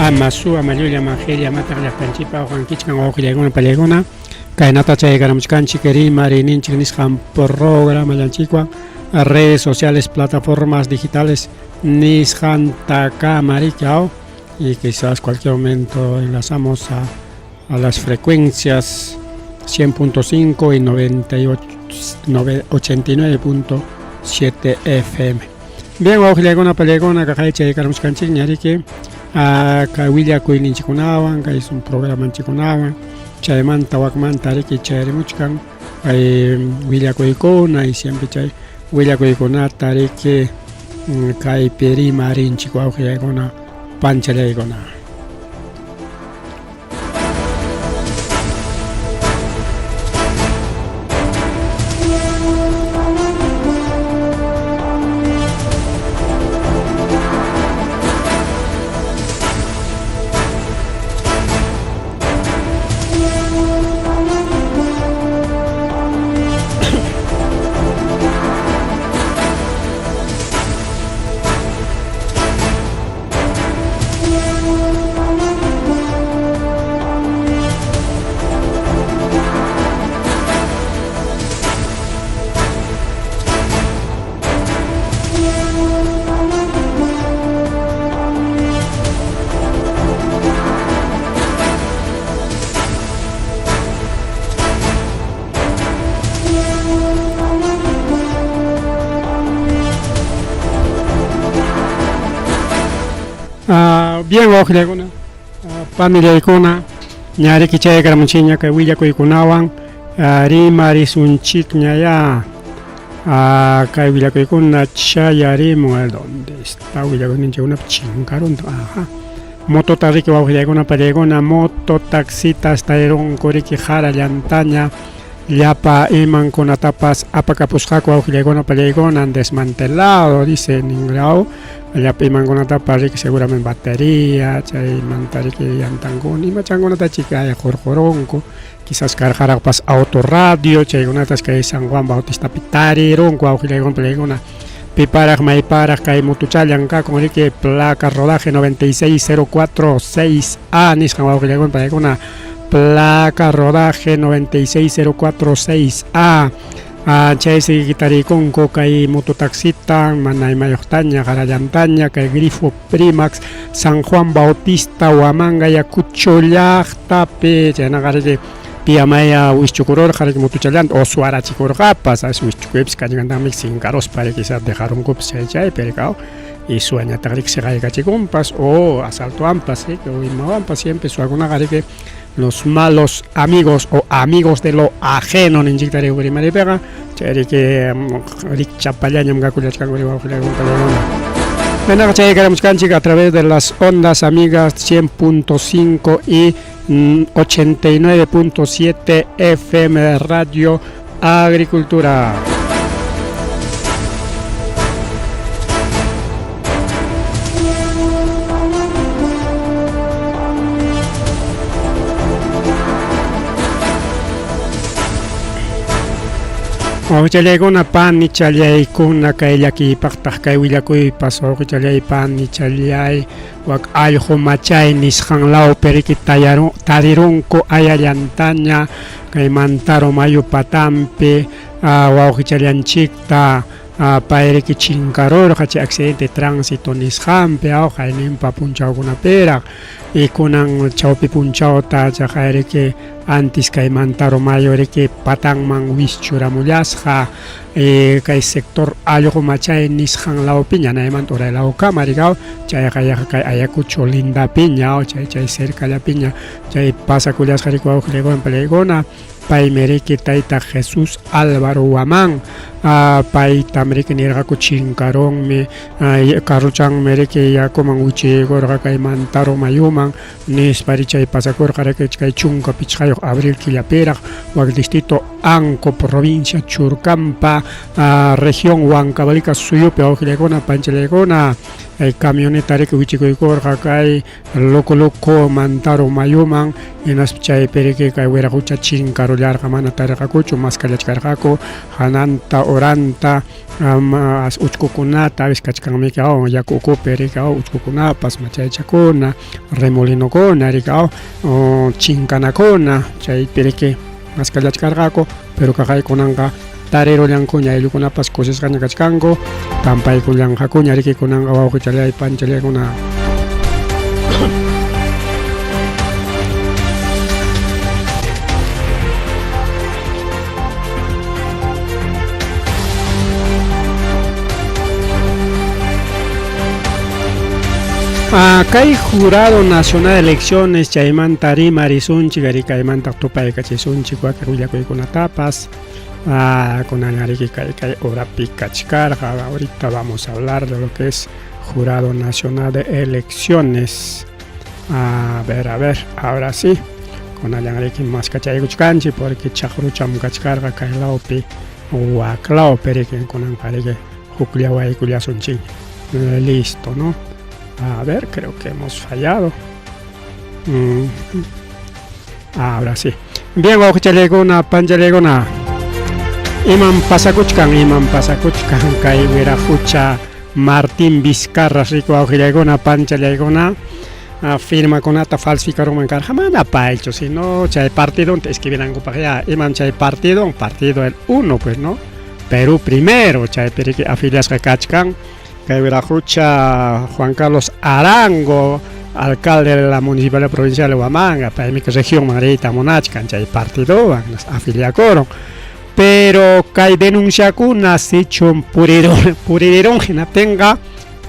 Ama suwa, ama llulla, ama qilla, amataq llaqtanchikpa awqankichkan wawqillaykuna pallaykuna kaynata chaykaramuchkanchik rimariyninchik nisqan programallanchikwan redes sociales, plataformas digitales nisqantakama riki aw y quizás cualquier momento enlazamos a, a las frecuencias 100.5 y 89.7 FM. Bien, wawqillaykuna pallaykuna kaqay chaykaramuchkanchikña riki kay willakuyninchikkunawan kay sun programanchikkunawan chaymanta wakmanta riki chayarimuchkan kay willakuykuna y siempre chay willakuykunata riki kaypi rimarinchik wawqillaykuna panchallaykuna. Bien wawqillaykuna, panillaykuna, ñariki chaykaramunchikña kay willakuykunawan rimarisunchikñayá. Kay willakuykuna chayarimun, ¿dónde está willakuyninchikkunapi chinkarunta? Ajá. Motota riki wawqillaykuna, pallaykuna, mototaxitas tarirunku riki qara llantaña llapa imankunatapas apakapusqaku wawqillaykuna, pallaykuna, han desmantelado, dice ningrao, llapa imankunatapas riki seguramente batería, chaymanta riki llantankuna, imachankunata chika qurqurunku, quizás karqaraqpas autorradio, chaykunatas kay San Juan Bautistapi tarirunku wawqillaykuna, pallaykuna, piparaq mayparaq kay motuchallan kakun riki placa rodaje 96046A nisqan wawqillaykuna, pallaykuna, placa rodaje 96046A. Chaysi tarikunku kay mototaxita mana imayuqtaña qarallantaña kay grifo Primax San Juan Bautista Huamanga Ayacucho llaqtapi chaynaqa riki piamaya wischukururqa riki motochallanta o suwarachikurqapas as wischukuypis kachkantaqmi sinkaruspa riki dejarunkupas chay chaypi riki y suwañataq riki siqaykachikunpas o asaltowanpas riki o imawanpas siempre suwakunaqa riki los malos amigos o amigos de lo ajeno ninchikta riki rimaripiqa chay riki rikchapallañam kakullachkanku riki wawqillaykuna. Bueno, chaykaramuchkanchik a través de las ondas amigas 100.5 y 89.7 FM de Radio Agricultura. Wawqichallaykuna panichallaykuna kay llakiypaqtaq kay willakuypas wawqichallay panichallay wak allqu machay nisqan lawpi riki tarirunku ayallantaña kay Mantaro mayu patampi wawqichallanchikta pay riki chinkarurqa chay accidente de tránsito nisqanpi aw qayninpa punchawkunapiraq y kunan chawpi punchawta chaqay riki antis kay Mantaro mayu riki patanman wischuramullasqa kay sector allqu machay nisqan lawpiña naymanta uray lawkama riki aw chayqa yaqa kay Ayacucho lindapiña aw chay chay cercallapiña chay pasakullasqa riki wawqillaykuna palaykuna paymi riki tayta Jesús Álvaro Huamán paytam riki nirqaku chinkarunmi carrochanmi riki yakuman wichiykurqa kay Mantaro mayuman nispa ri chay pasakurqa riki kay 15 abril killapiraq wak distrito Anco, provincia Churcampa, región Huancavelica suyupi wawqillaykuna panchallaykuna camioneta riki wichikuykurqa kay Loco Loco Mantaro mayuman hinaspa chaypi riki kay wiraqucha chinkarullarqa mana tarirqakuchu maskallachkarqaku hananta uranta uchkukunata aves kachkanmiki aw yaku ukupi riki aw uchkukunapas machaychakuna remolinokuna riki aw chinkanakuna chaypi riki maskallachkarqaku pero kaqaykunanqa tarirullankuña ayllukunapas kusisqaña kachkanku pampaykullanqakuña riki kunanqa wawqichallay panchallaykuna. Kay Jurado Nacional de Elecciones chaymanta rimarisunchik ari kaymanta tupaykachisunchik wakin willakuykunatapas kunan ariki kay kay horapi kachkarqa. Ahorita vamos a hablar de lo que es Jurado Nacional de Elecciones. A ver, a ver, ahora sí. Kunallan riki maskachaykuchkanchik porque chaqrucham kachkarqa kay lawpi waklawpi riki kunanqa riki hukllawaykullasunchik. Listo, ¿no? A ver, creo que hemos fallado. Ahora sí. Bien, wawqichallaykuna, panchallaykuna. Imam pasakuchkan, imam pasakuchkan kay wiraqucha Martín Vizcarra riku wawqillaykuna, panchallaykuna. Firmakunata falsificarunman karqa mana paychu, sino chay partidonta escribinankupaq ya. Imam chay partido, partido el uno, pues, ¿no? Perú primero, chaypi riki afiliasqa kachkan. Kay wiraqucha Juan Carlos Arango, alcalde de la Municipalidad Provincial de Huamanga, paymi regionman riyta munachkan chay partidowan afiliakurun. Pero kay denunciakuna sichum puririrun hinaptinqa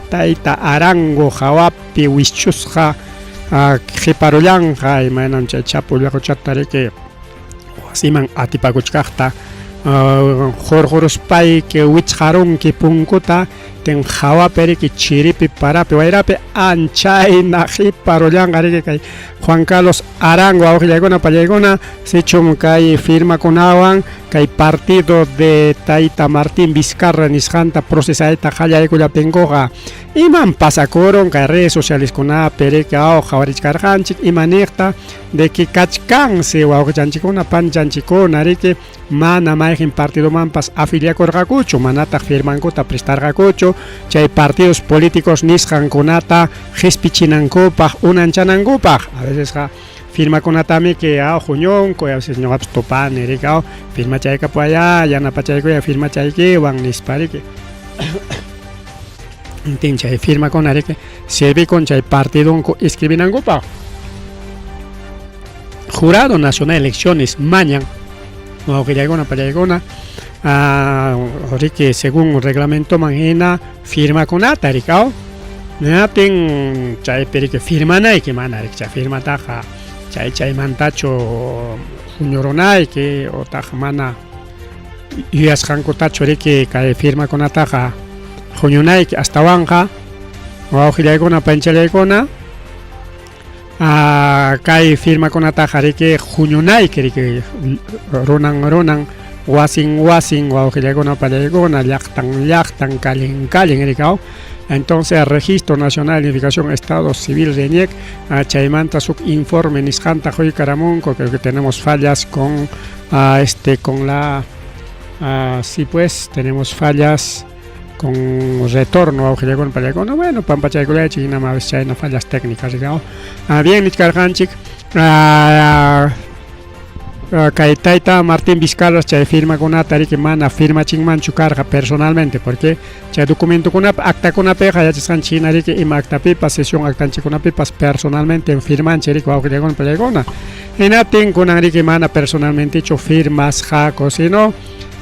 tayta Arango hawapi wischusqa qiparullanqa imaynam chay Chapu llaqchata riki wasiman atipakuchkaqta hurquruspayki wichqarunki punkuta tin hawapi riki chiripi parapi wayrapi anchayna qiparullanqa riki kay Juan Carlos Arango wawqillaykuna pallaykuna sichum kay firmakunawan kay partido de tayta Martín Vizcarra nisqanta procesayta qallaykullaptinkuqa imam pasakurun kay redes socialeskunapi riki aw qhawarichkarqanchik ima niqta de que kachkansi wawqichanchikkuna panchanchikkuna riki mana mayqin partidomanpas afiliakurqakuchu manataq firmankuta prestarqakuchu chay partidos políticos nisqankunata qispichinankupaq unanchanankupaq a vecesqa firmakunatami que aw huñunku a veces ñuqapas tupani riki aw firmachaykapuwayá yanapachaykuya firmachaykiwan nispa riki tin chay firmakuna riki sirvikun chay partidonku escribinankupaq. Jurado Nacional de Elecciones mañan wawqillaykuna pallaykuna riki según reglamentoman hina firmakunata riki aw hinaptin chaypi riki firmanayki mana riki chay firmataqa chay chaymantachu huñurunayki utaq mana yuyasqankutachu riki kay firmakunataqa huñunayki astawanqa wawqillaykuna panchallaykuna kay firmakunataqa riki huñunayki riki runan runan wasin wasin wawqillaykuna pallaykuna llaqtan llaqtan callen callen riki aw. Entonces Registro Nacional de Identificación Estado Civil RENIEC chaymanta suk informe nisqanta quykaramunku. Creo que tenemos fallas con con la sí pues tenemos fallas con retorno wawqillaykuna pallaykuna bueno pampachaykullaychik hinama a veces chayna fallas técnicas riki aw. Bien nichkarqanchik kay tayta Martín Vizcarra chay firmakunata riki mana firmachinmanchu karqa personalmente porque chay documentokunapi actakunapiqa yachasqanchik hina riki ima actapipas sesión actanchikkunapipas personalmente firmanchik riki wawqillaykuna pallaykuna hinaptin kunan riki mana personalmentechu firmasqaku sino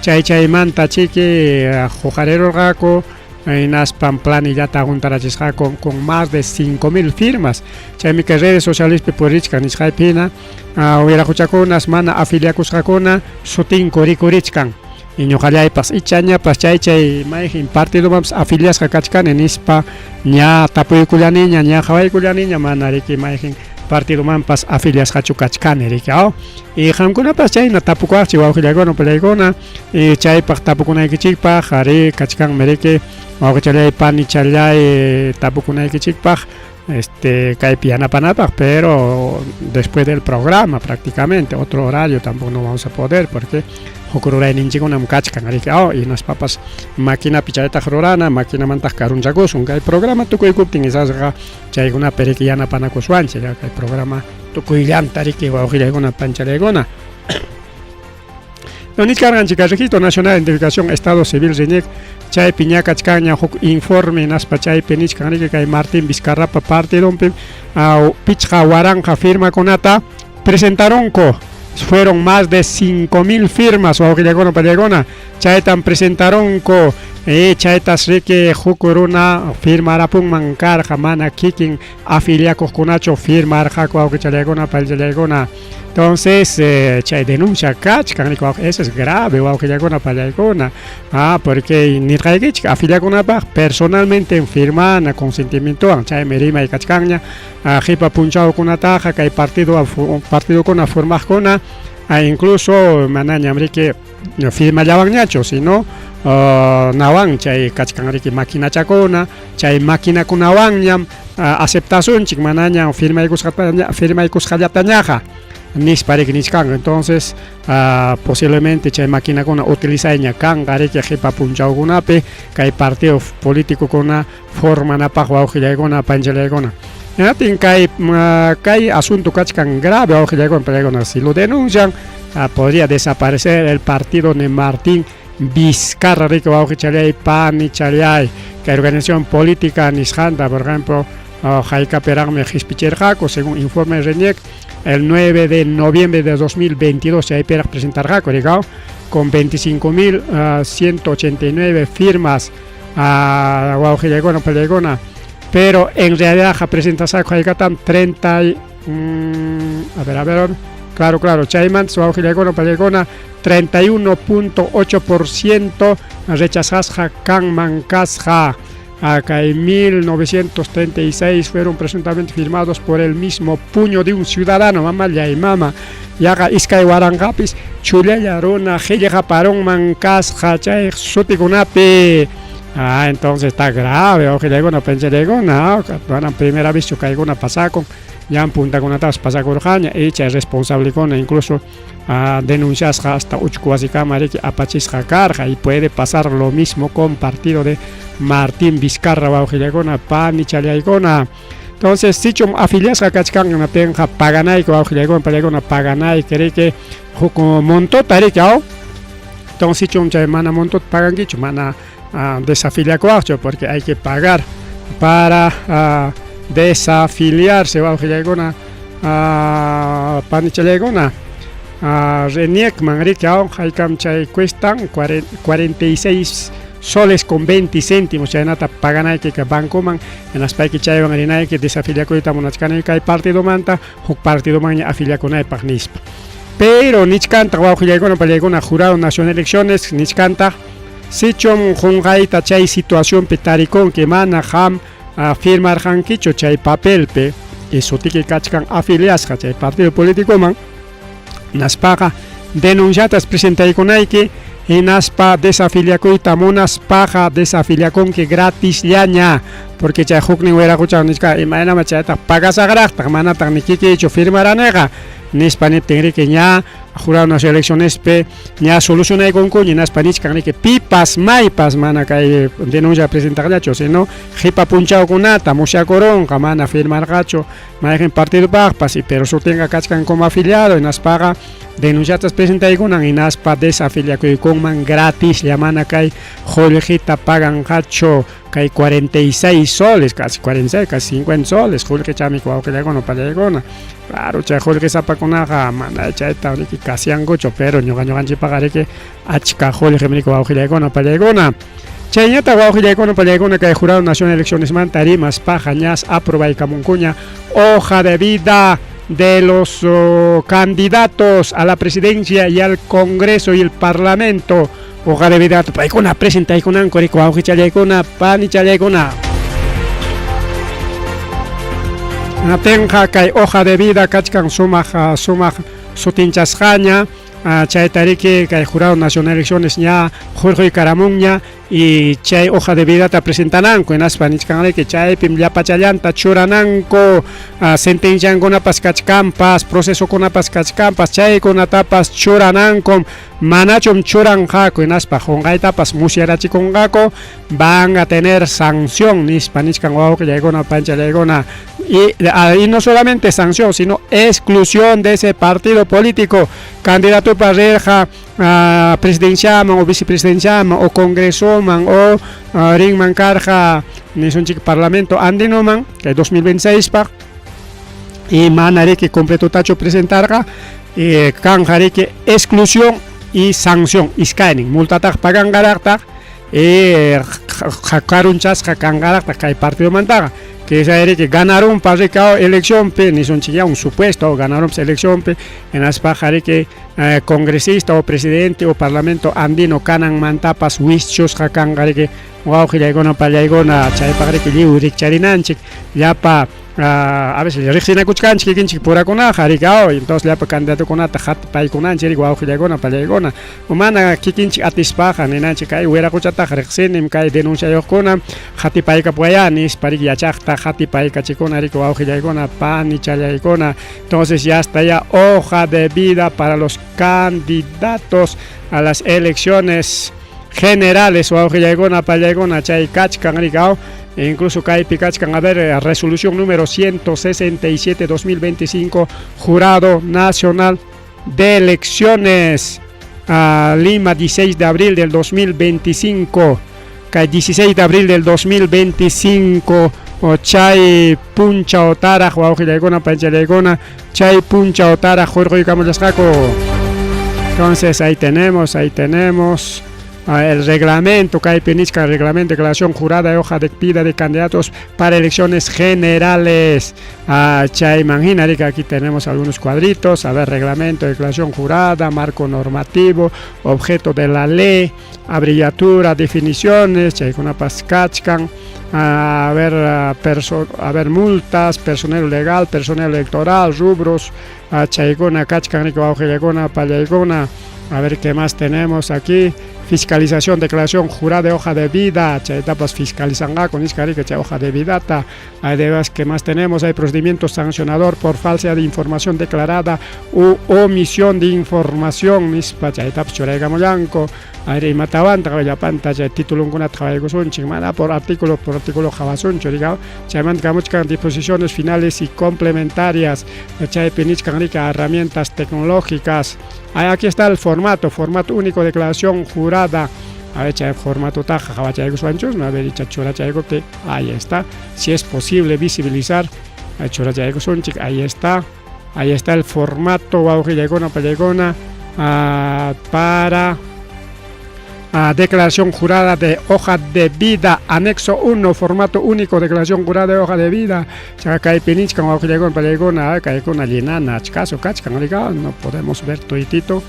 chay chaymanta chiki huqarirurqaku hinaspam planillata huntarachisqaku con más de 5000 firmas chaymi kay redes socialespi purichkan nisqaypi hina wiraquchakunas mana afiliakusqakuna sutinku rikurichkan y ñuqallaypas ichañapas chay chay mayqin partidomanpas afiliasqa kachkani nispa ña tapuykullaniña ña qhawaykullaniña mana riki mayqin partidomanpas afiliasqachu kachkani riki aw y qamkunapas chayna tapukuwaqchik wawqillaykuna upallaykuna y chaypaq tapukunaykichikpaq ari kachkanmi riki wawqichallay panichallay tapukunaykichikpaq este kaypi yanapanapaq pero después del programa prácticamente otro horario tampoco no vamos a poder porque huk rurayninchikkunam kachkan riki aw hinaspapas maquinapi chaytaq rurana maquinamantaq karunchakusun kay programa tukuykuptin isasqa chaykunapi riki yanapanakuswanchik kay programa tukuyllanta riki wawqillaykuna panchalaykuna. Nichkarqanchik Registro Nacional de Identificación Estado Civil RENIEC chaypi ña kachkanña huk informe hinaspa chaypi nichkan riki kay Martín Vizcarrapa partidonpi 5000 firmakunata presentaronku. Fueron más de 5000 firmas wawqillaykuna pallaykuna chaytam presentaronku. Chaytas riki huk runa firmarapunman karqa mana kikin afiliakuqkunachu firmarqaku wawqichallaykuna pallaykuna. Entonces, chay denuncia kachkan, eso es grave, wawqillaykuna pallaykuna. Porque nirqaykichik afiliakunapaq personalmente firmana consentimientowan chaymi rimay kachkanña qipa punchawkunataqa kay partido partidokuna formaqkuna incluso manañam riki firmallawanñachu sino nawan chay kachkan riki maquinachakuna chay maquinakunawanñam aceptasunchik manañam firmaykusqallatañaqa nispa riki nichkanku. Entonces posiblemente chay maquinakuna utilizayña kanqa riki qipa punchawkunapi kay partido políticokuna formanapaq wawqillaykuna panchallaykuna. Hinaptin kay kay asunto kachkan grave wawqillaykuna pallaykuna si lo denuncian podría desaparecer el partido de Martín Vizcarra riki wawqichallay panichallay kay organización política nisqanta por ejemplo haykapiraqmi qispichirqaku según informe RENIEC el 9 de noviembre de 2022 chaypiraq presentarqaku rikaw con 25.189 firmas wawqillaykuna pallaykuna pero en realidad presentasqaku haykatam 30 a ver claro claro chaymanta wawqillaykuna pallaykuna 31.8% rechazasqa kanman kasqa. Kay 1936 fueron presuntamente firmados por el mismo puño de un ciudadano mamallay mama yaqa 2000pis chullalla runa qillqaparunman kasqa chay sutikunapi. Entonces está grave wawqillaykuna panchallaykuna manam primera vez chu kaykuna pasakun ñam puntakunatapas pasakurqaña y chay responsablekuna incluso denunciasqa hasta uchku wasikama riki apachisqa karqa y puede pasar lo mismo con partido de Martín Vizcarra wawqillaykuna panichallaykuna. Entonces sichum afiliasqa kachkan hinaptinqa paganayki wawqillaykuna pallaykuna paganayki riki huk montota riki aw. Entonces sichum chay mana montota pagankichu mana desafiliakuwaqchu porque hay que pagar para desafiliarse wawqillaykuna panichallaykuna. RENIECman riki aw haykam chay cuestan 46 soles con 20 céntimos chaynata paganayki kay bancoman hinaspayki chaywan rinayki desafiliakuyta munachkani kay partidomanta huk partidomanña afiliakunaypaq nispa. Pero nichkantaq wawqillaykuna pallaykuna Jurado Nacional de Elecciones nichkantaq sichum qunqayta chay situacionpi tarikunki mana qam firmarqankichu chay papelpi y sutiki kachkan afiliasqa chay partido políticoman hinaspaqa denunciatas presentaykunayki hinaspa desafiliakuyta munaspaqa desafiliakunki gratisllaña porque chay huknin wiraqucha nichka imaynama chaytaq pagasaqraqtaq manataq ni kikiychu firmaraniqa nispa niptin riki ña Jurado Nacional de Eleccionespi ña solucionaykunkuña hinaspa nichkan riki pipas maypas mana kay denuncia presentaqllachu sino qipa punchawkunata musyakurunqa mana firmarqachu mayqin partidopaqpas pero sutinqa kachkan como afiliado hinaspaqa denunciatas presentaykunan hinaspa desafiliakuykunman gratislla mana kay qullqita paganqachu kay 46 soles casi 46 casi 50 soles qullqichami wawqillaykuna pallaykuna. Claro chay qullqisapakunaqa mana chayta riki kasiankuchu pero ñuqanchikpaqa riki achka qullqim riki wawqillaykuna pallaykuna. Chayñataq wawqillaykuna pallaykuna kay Jurado Nacional de Eleccionesmanta rimaspaqa ñas aprobaykamunkuña hoja de vida de los candidatos a la presidencia y al Congreso y el Parlamento. Hoja de vida paykuna presentaykunanku riki wawqichallaykuna panichallaykuna. Hinaptinqa kay hoja de vida kachkan sumaq sumaq sutinchasqaña, chayta riki kay Jurado Nacional de Elecciones ña hurquykaramunña y chay hoja de vidata presentananku, hinaspa nichkanriki chaypim llapachallanta churananku, sentenciankunapas kachkanpas, procesokunapas kachkanpas, chaykunatapas churanankum, manachum churanqaku, hinaspa qunqaytapas musyarachikunqaku, van a tener sanción, nispa nichkan wawqillaykuna, panchallaykuna, y no solamente sanción, sino exclusión de ese partido político. Candidatopa rirqa presidenciaman o vicepresidenciaman o congresoman o rinman karqa nisunchik parlamento andinoman kay 2026 paq, y mana riki completotachu presentarqa, kanqa riki exclusión y sanción iskaynin, multataq paganqaraqtaq, karunchasqa kanqaraqtaq kay partidomantaqa. Que riki ganarunpa rika eleccionpi, nisunchik ya un supuesto ganarunpas eleccionpi, hinaspaqa riki congresista o presidente o parlamento andino kananmantapas wischusqa kanqa riki wawqillaykuna, pallaykuna. Chaypaq riki lliw rikcharinanchik llapa, a veces riqsinakuchkanchik kikinchik purakunaqa riki, entonces llapa candidatokunata qatipaykunanchik riki, wawqillaykuna, pallaykuna, mana kikinchik atispaqa ninanchik kay wiraquchataqa riqsinim, kay denunciayuqkuna qatipaykapuwaya nispa riki, yachaqta qatipaykachikuna riki, wawqillaykuna, panichallaykuna. Entonces ya está ya hoja de vida para los candidatos a las elecciones generales, wawqillaykuna, pallaykuna, chay kachkan riki. Incluso kaypi kachkan, a ver, resolución número 167-2025, Jurado Nacional de Elecciones, a Lima, 16 de abril del 2025. Kay 16 de abril del 2025, o chay punchawtaraq, wawqillaykuna, panchallaykuna, chay punchawtaraq hurquykamullasqaku. Entonces ahí tenemos el reglamento, kaypi nichkan reglamento, declaración jurada de hoja de vida de candidatos para elecciones generales. Chayman hina, aquí tenemos algunos cuadritos, a ver, reglamento, declaración jurada, marco normativo, objeto de la ley, abreviatura, definiciones, chaykunapas kachkan, a ver, a ver, multas, personal legal, personal electoral, rubros, chaykuna kachkan, wawqillaykuna, pallaykuna. A ver qué más tenemos aquí. Fiscalización, declaración jurada de hoja de vida, chaytapas fiscalizanqaku nisqa riki chay hoja de vidata. Además, ¿qué más tenemos? Hay procedimiento sancionador por falsedad de información declarada u omisión de información nispa, chaytapas churaykamullanku. Ayri imatawantaq llapanta chay titulunkunata qhawaykusunchik, mana por artículo qhawasunchu, diga. Chaymanta kamuchkan disposiciones finales y complementarias, chaypi nichkan riki herramientas tecnológicas. Aquí está el formato, formato único de declaración jurada. A ver, chay formato taja, qhawachaykusunchus, a ver, churachaykupti, ahí está. Si es posible visibilizar, churachaykusunchik, ahí está. Ahí está el formato, wawqillaykuna, pallaykuna, para declaración jurada de hoja de vida, anexo 1, formato único, declaración jurada de hoja de vida. Kaypi nichkan, wawqillaykuna, pallaykuna, kaykuna llenana, achkasu kachkan, no podemos ver toitito.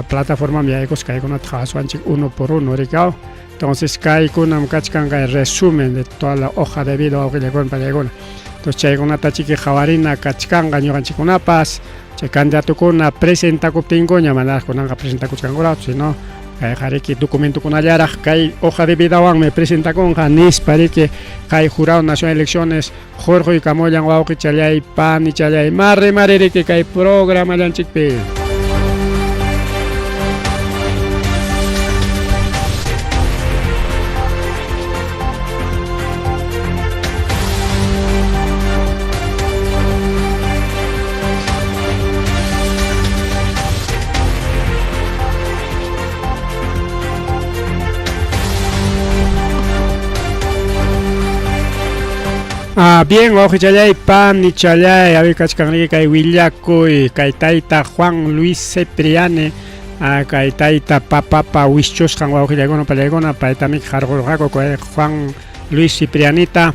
Plataforma yaykus kaykunata qhawaswanchik uno por uno, rikaw. Entonces kaykunam kachkan kay resumen de toda la hoja de vida, wawqillaykuna, pallaykuna. Entonces chaykunata chiki qhawarina kachkanqa ñuqanchikkunapas, chay candidatokuna presentakuptinkuña, manaraq kunanqa presentakuchkankuraqchu, sino kayqa riki documentokunallaraq kay hoja de vidawanmi presentakunqa nispa riki kay Jurado Nacional de Elecciones hurquykamullan, wawqichallay, panichallay, mari mari riki kay programallanchikpi. Bien, wawqichallay, panichallay, a ver, kachkan kay willakuy, kay tayta Juan Luis Cipriani, kay tayta papapa wischusqan, wawqillaykuna, pallaykuna, paytami qarqurqaku kay Juan Luis Ciprianita.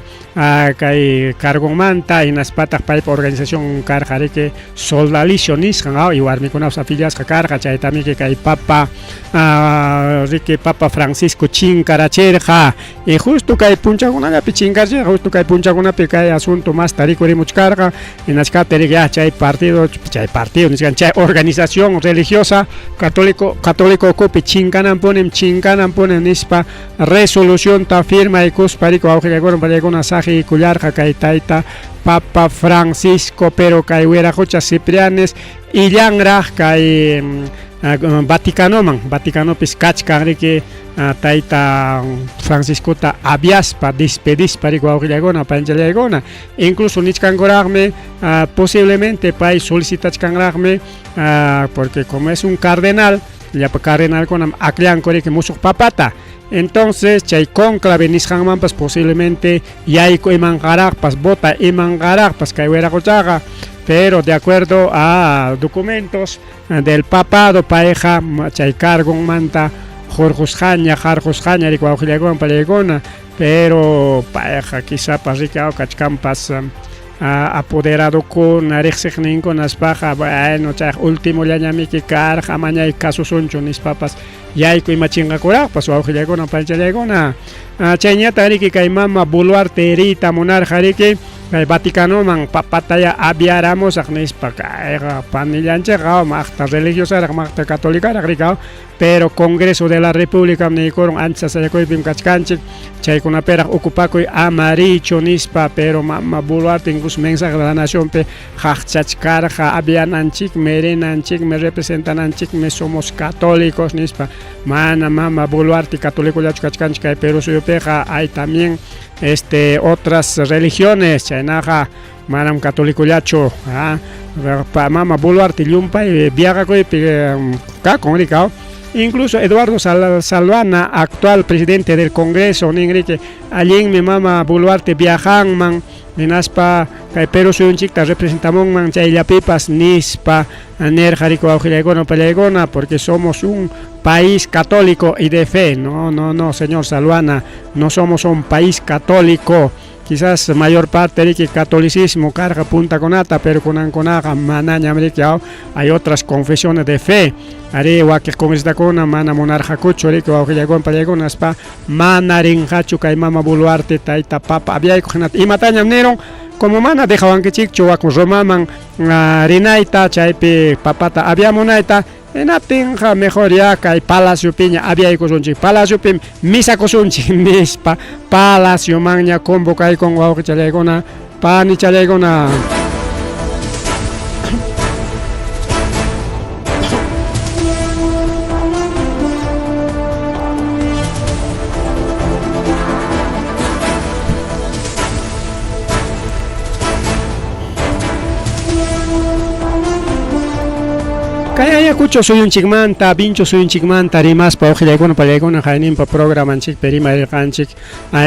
Kay cargonmanta hinaspataq paypa organización karqa riki Soldalicio nisqan y warmikunapas afiliasqa karqa chaytamiki kay papa riki papa Francisco chinkarachirqa y justo kay punchakunallapi chinkarachirqa justo kay punchakunapi kay asunto masta rikurimuchkarqa hinachkaptin riki ya chay partido nisqan chay organización religiosa católico católico ukupi chinkananpunim chinkananpunim nispa Resolucionta firmaykuspa riku wawqillaykuna pallaykuna saqiykullarqa kay tayta Papa Francisco, pero kay Wiraqocha Ciprianes illanraq kay Vaticanoman, Vaticanopis kachkan riki tayta Franciscota aviaspa, despedispa riku wawqillaykuna panchallaykuna, incluso nichkankuraqmi posiblemente pay solicitachkanraqmi porque como es un cardenal, Llapa cardenalkunam akllanku riki musuq papata. Entonces chay cónclave nisqanmanpas posiblemente yayku imanqaraqpas, vota imanqaraqpas kay wiraquchaqa. Pero de acuerdo a documentos del papado payqa chay cargonmanta hurqusqaña, qarqusqaña riki wawqillaykuwan pallaykuna. Pero payqa quizapas riki kachkanpas apoderadokuna riqsiqninkunaspaqa bueno chayqa ultimollañamiki karqa amañay kasusunchu nispapas yayku ima chinqakuraqpas wawqillaykuna panchallaykuna chayñataq riki kay mama Boluarte riyta munarqa riki kay Vaticanoman papataya aviaramusaq nispa kayqa panillanchikqa maqta religiosaraq maqta catolicaraq riki Pero Congreso de la República niykurun ancha sasachakuypim kachkanchik, chaykunapiraq ocupakuy ama riychu nispa, pero mama Boluarte incluso mensaje de la nacionpi qaqchachkarqa aviananchikmi, rinanchikmi, representananchikmi, somos católicos nispa. Mana mama Boluarte catolicollachu kachkanchik kay Perú suyupiqa, hay también este otras religiones, chaynaqa manam catolicollachu. Mama Boluarte llumpay viaqakuypi kakun rikaw. Incluso Eduardo Salvana, actual presidente del Congreso, nin riki, allinmi mama Boluarte viajanman, hinaspa kay Perú suyunchikta representamunman chayllapipas nispa nirqa riki wawqillaykuna upallaykuna, porque somos un país católico y de fe. No, no, no, señor Salvana, no somos un país católico. Quizás mayor parte riki catolicismo karqa puntakunata, pero kunankunaqa manañam riki hay otras confesiones de fe. Arí wakiq congresistakuna mana munarqakuchu riki wawqillaykuna pallaykuna nispa mana rinqachu kay mama Boluarte tayta papa aviaykuq hinata imatañam nirun como mana dejawankichikchu wak Romaman rinayta chaypi papata aviamunayta Hinaptinqa mejor ya kay palaciopiña aviaykusunchik, palaciopim misakusunchik nispa palaciomanña convocaykun wawqichallaykuna, panichallaykuna. Kay Ayacucho suyunchikmanta, Vincho suyunchikmanta rimaspa wawqillaykuna pallaykuna hayninpa programanchikpi rimarirqanchik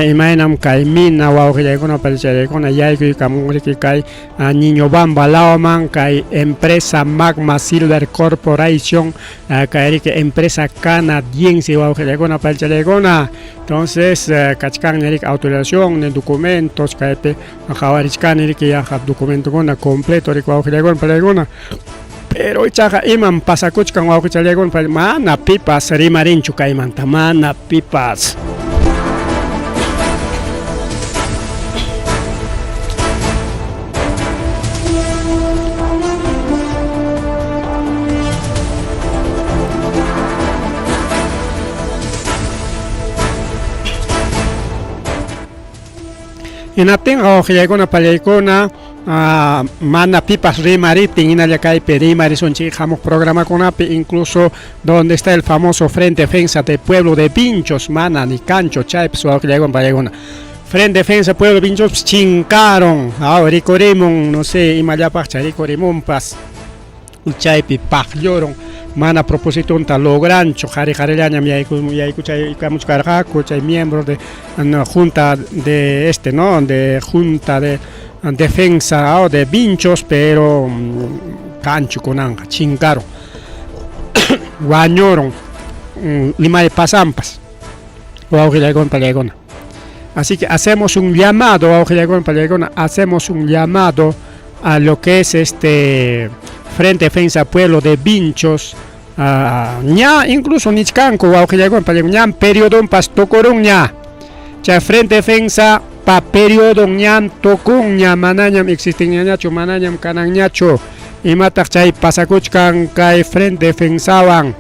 imaynam kay mina wawqillaykuna pallachallaykuna yaykuykamunriki kay Niñobamba lawman kay empresa Magma Silver Corporation kay riki empresa canadiense wawqillaykuna pallachallaykuna. Entonces kachkanña riki autorización documentos kaypi qhawarichkani riki yaqa documentokuna completo riki wawqillaykuna pallaykuna. Pero ichaqa imam pasakuchkan wawqichallaykuna mana pipas rimarinchu kaymanta, mana pipas. Hinaptinqa wawqillaykuna pallaykuna mana pipas rimariptin hinalla kaypi rimarisunchik hamuq programakunapi, incluso donde está el famoso Frente Defensa del Pueblo de Vinchos, mana ni kancho chaypas wawqillaykuna pallaykuna. Frente Defensa Pueblo de Vinchos chinkaron, rikurimun, no sé, imallapaqcha rikurimunpas, chaypi paqllurun, mana propositonta logranchu, qhari qharillañam yaykuchaykamuchkarqaku chay miembro de junta de este, ¿no? De junta de defensa de Vinchos, pero kanchu kunanqa chinkaron, wañurun limay pasampas wawqillaykuna pallaykuna. Así que hacemos un llamado, hacemos un llamado a lo que es este Frente Defensa Pueblo de Vinchos, ña incluso nichkanku wawqillaykuna ñam periodonpas tukurunña. Chay Frente Defensa pa periodo ñam tukunña, manañam existinñañachu, manañam kananñachu. Imataq chay pasakuchkan kay Frente Defensawan?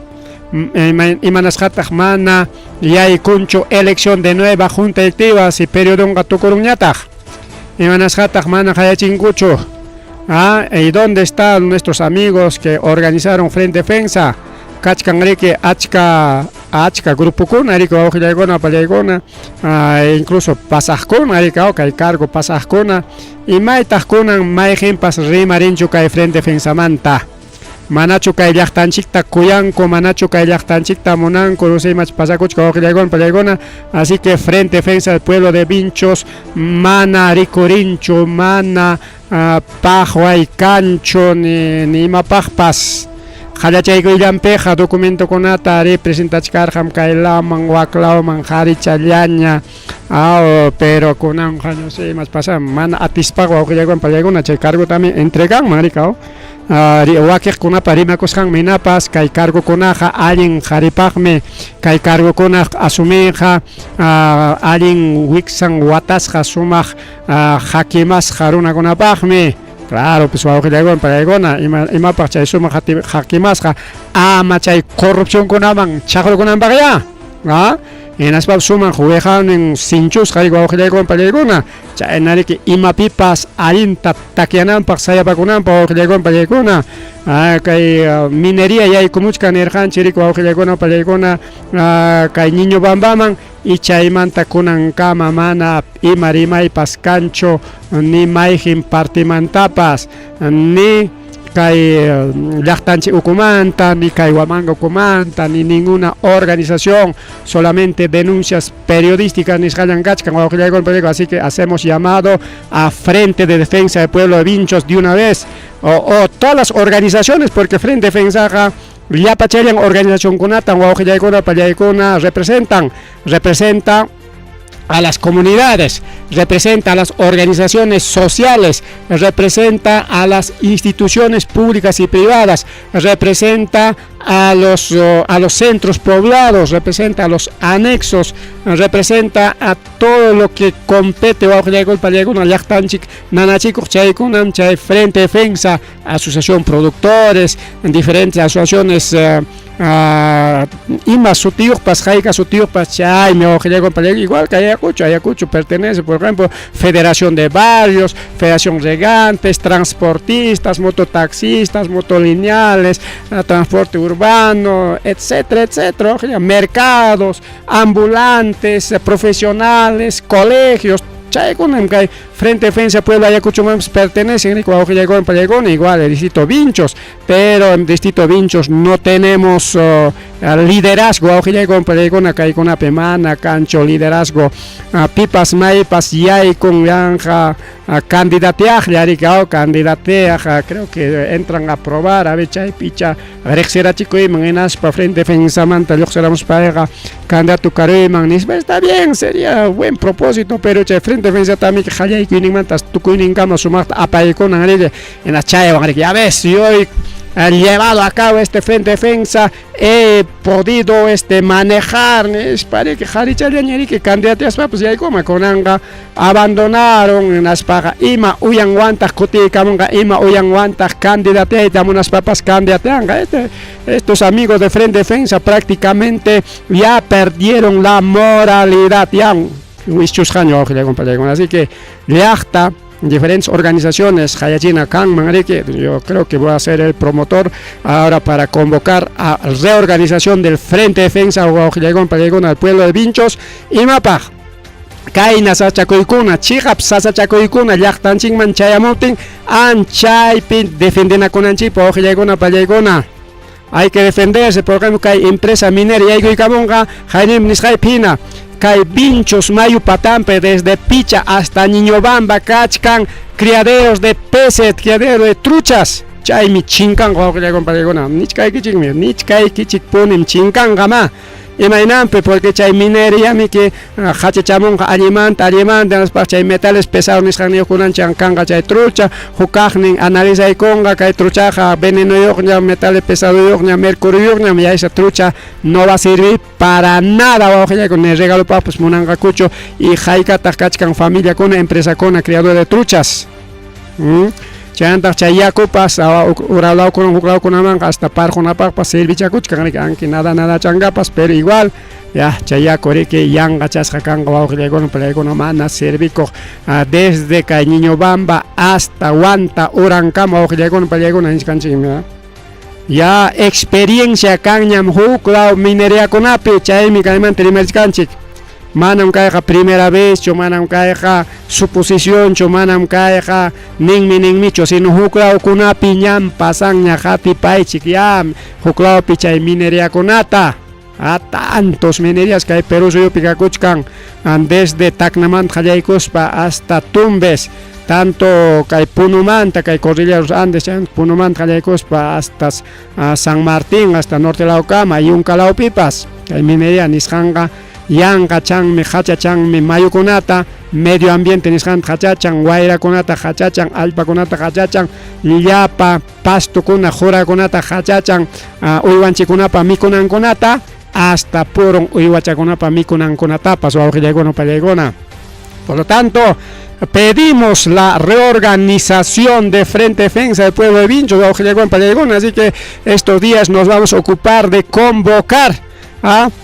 Imanasqataq mana yaykunchu elección de nueva junta directiva si periodonqa tukurunñataq? Imanasqataq mana qayachinkuchu? ¿Y dónde están nuestros amigos que organizaron Frente Defensa? Kachkan riki achka achka grupukuna riki wawqillaykuna pallaykuna, incluso pasaqkuna riki, kay cargo pasaqkuna. Imaytaq kunan mayqinpas rimarinchu kay Frente Defensamanta? Manachu kay llaqtanchikta kuyanku, manachu kay llaqtanchikta munanku? No sé imach pasakuchka wawqillaykuna pallaykuna. Así que Frente Defensa del Pueblo de Vinchos mana rikurinchu, mana paqway kanchu ni imapaqpas. Qallachaykuyllanpiqa documentokunata ari presentachkarqam kay lawman wak lawman qarichallaña, pero kunanqa no sé imas pasan, mana atispaqa wawqillaykuna pallaykuna chay cargotami entreganman rikaw. Wakiqkunapa rimakusqanmi hinapas kay cargokunaqa allin qaripaqmi, kay cargokuna asumiqa allin wiksan watasqa sumaq hakimasqa runakunapaqmi. Claro, pues wawqillaykuna pallaykuna, imapaq chay sumaq hakimasqa ama chay corrupcionkunaman chaqrukunanpaqya. Hinaspapas sumaq wiqawnin sinchusqa wawqillaykuna pallaykuna, chaynariki imapipas allinta takyananpaq sayapakunanpaq wawqillaykuna pallaykuna. Kay minería yaykumuchkan nirqanchik riki wawqillaykuna pallaykuna kay Niñobambaman, y chaymanta kunankama mana ima rimaypas kanchu ni mayqin partimantapas, ni kay llaqtanchik ukumanta, ni kay Huamanga ukumanta, ni ninguna organización, solamente denuncias periodísticas nisqallan kachkan wawqillaykuna pallaykuna. Así que hacemos llamado a Frente de Defensa del Pueblo de Vinchos de una vez, o todas las organizaciones, porque Frente Defensaqa llapachallan organizacionkunata wawqillaykuna pallaykuna representa a las comunidades, representa a las organizaciones sociales, representa a las instituciones públicas y privadas, representa a los centros poblados, representa a los anexos, representa a todo lo que compete wawqillaykuna llaqtanchik nanachikuq chaykunam chay Frente Defensa, Asociación Productores, diferentes asociaciones, ima sutiyuqpas hayka sutiyuqpas chaymi wawqillaykuna. Igual que Ayacucho, Ayacucho pertenece, por ejemplo, Federación de Barrios, Federación Regantes, transportistas, mototaxistas, motolineales, transporte urbano, etcétera, etcétera, mercados, ambulantes, profesionales, colegios, chaykunam kay Frente Defensa Pueblo Ayacucho pertenecen, igual el distrito Vinchos, pero en distrito Vinchos no tenemos liderazgo, kaykunapi mana kanchu liderazgo, pipas maypas yaykun yanqa candidateaqlla riki, candidateaq, creo que entran a probar, a ver chaypicha riqsirachikuyman hinaspa Frente Defensamanta lluqsiramuspayqa candidato karuyman nispa, está bien, sería buen propósito, pero chay Frente Defensa también qallaykuyninmanta tukuyninkama sumaqta apaykunan riki, hinas chaywan riki, ya ves, yo he llevado a cabo este Frente Defensa, he podido manejar, nispa riki, qharichallaña riki candidateaspapas yaykuma, kunanqa abandonaron hinaspaqa ima uyanwantaq kutiykamunqa, ima uyanwantaq candidateayta munaspapas candidateanqa. Estos amigos de Frente Defensa prácticamente ya perdieron la moralidad, ya wischusqaña wawqillaykuna, así que llaqta diferentes organizaciones, qayachina kanman riki, yo creo que voy a ser el promotor ahora para convocar a reorganización del Frente Defensa wawqillaykuna al pueblo de Vinchos, imapaq kayna sasachakuykuna, chiqap sasachakuykuna llaqtanchikman chayamuptin anchaypi defendenakunanchikpaq wawqillaykuna pallaykuna. Hay que defenderse, por ejemplo, kay empresa minera yaykuykamunqa, haynim nisqaypi hina, kay Vinchos mayu patampe desde Picha hasta Niñobamba kachkan criaderos de peces, criaderos de truchas, chaymi chinkanqa wawqillaykuna pallaykuna, nichkaykichikmi, nichkaykichikpunim chinkanqa ma. Imaynanpi? Porque chay mineriamiki qachachamunqa allimanta allimanta, hinaspa chay metales pesados nisqanniyuqkunanchan kanqa chay trucha, hukaqnin analizaykunqa kay truchaqa venenoyuqñam, metales pesadoyuqñam, mercurioyuqñam, ya esa trucha no va a servir para nada wawqillaykuna, ni regalopaqpas munanqakuchu. Y haykataq kachkan familiakuna, empresakuna criador de truchas. Chaymantaq chay yakupas uralawkunaman huklawkunamanqa hasta parqunapaqpas servichakuchkan riki, anki nada nada changapas, pero igual ya chay yaku riki yanqachasqa kanqa wawqillaykuna, palaykuna mana servikuq desde kay Ñiñobamba hasta Huanta urankama wawqillaykuna, palaykuna nichkanchikmi. Ya experiencia kanñam huklaw mineriakunapi, chaymi kaymanta rimarichkanchik. Manam kayqa primera vezchu, manam kayqa suposicionchu, manam kayqa ninmi ninmichu, sino huklawkunapi ñam pasanña, qatipaychik ya huklawpi chay mineriakunata. A tantos minerías kay Perú suyupi kakuchkan, desde Tacnamanta qallaykuspa hasta Tumbes, tanto kay Punomanta, kay Cordillera de los Andes, Punomanta qallaykuspa hasta San Martín, hasta norte lawkama, Yunka lawpipas. Kay minería nisqanqa yanqachanmi, qachachanmi mayukunata, medio ambiente nisqanta qachachan, wayrakunata qachachan, allpakunata qachachan, llapa pastukuna, qurakunata qachachan, uywanchikunapa mikunankunata, hasta purun uywachakunapa mikunankunatapas, wawqillaykuna, pallaykuna. Por lo tanto, pedimos la reorganización de Frente Defensa del Pueblo de Vinchos, wawqillaykuna, pallaykuna. Así que estos días nos vamos a ocupar de convocar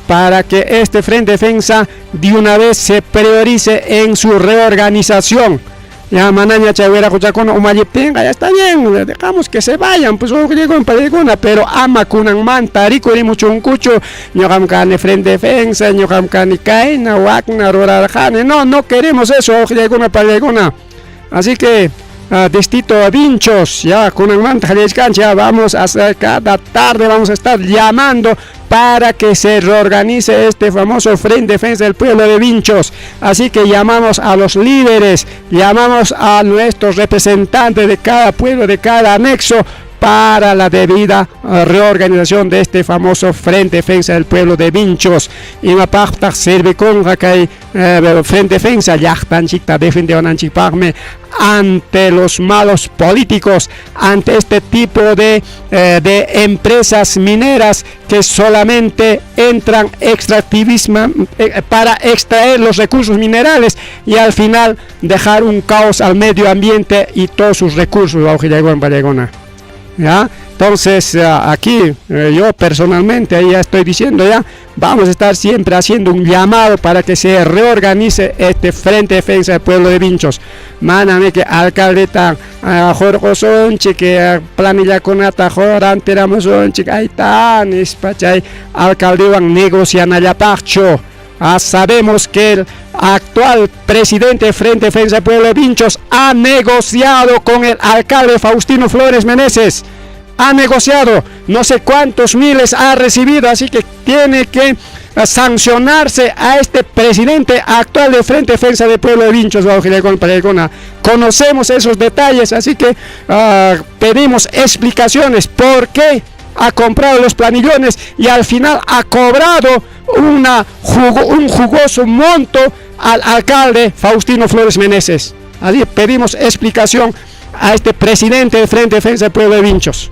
para que este Frente Defensa de una vez se priorice en su reorganización. Ya manaña chay wiraquchakuna umalliptinqa ya está bien, dejamos que se vayan, pues wawqillaykuna, pallaykuna, pero ama kunanmanta rikurimuchunkuchu, ñuqam kani Frente Defensa, ñuqam kani kayna, wakna rurarqani. No, no queremos eso, wawqillaykuna, pallaykuna. Así que Distrito Vinchos, ya kunanmanta qallaychkanchik, ya vamos a hacer cada tarde, vamos a estar llamando para que se reorganice este famoso Frente Defensa del Pueblo de Vinchos. Así que llamamos a los líderes, llamamos a nuestros representantes de cada pueblo, de cada anexo, para la debida reorganización de este famoso Frente Defensa del Pueblo de Vinchos. Imapaqtaq servikunqa kay Frente Defensa? Llaqtanchikta defendewananchikpaqmi ante los malos políticos, ante este tipo de empresas mineras que solamente entran extractivismo para extraer los recursos minerales y al final dejar un caos al medio ambiente y todos sus recursos. ¿Ya? Entonces aquí yo personalmente ahí ya estoy diciendo ya, vamos a estar siempre haciendo un llamado para que se reorganice este Frente Defensa del Pueblo de Vinchos. Manami que alcaldeta hurqusunchik, planillakunata rantiramusunchik, ahí está, nispa chay alcaldewan negocianallapaqchu. Sabemos que el actual presidente de Frente Defensa del Pueblo de Vinchos ha negociado con el alcalde Faustino Flores Meneses. Ha negociado, no sé cuántos miles ha recibido, así que tiene que sancionarse a este presidente actual de Frente Defensa del Pueblo de Vinchos. Conocemos esos detalles, así que pedimos explicaciones por qué ha comprado los planillones y al final ha cobrado un jugoso monto al alcalde Faustino Flores Meneses. Así pedimos explicación a este presidente de Frente Defensa del Pueblo de Vinchos.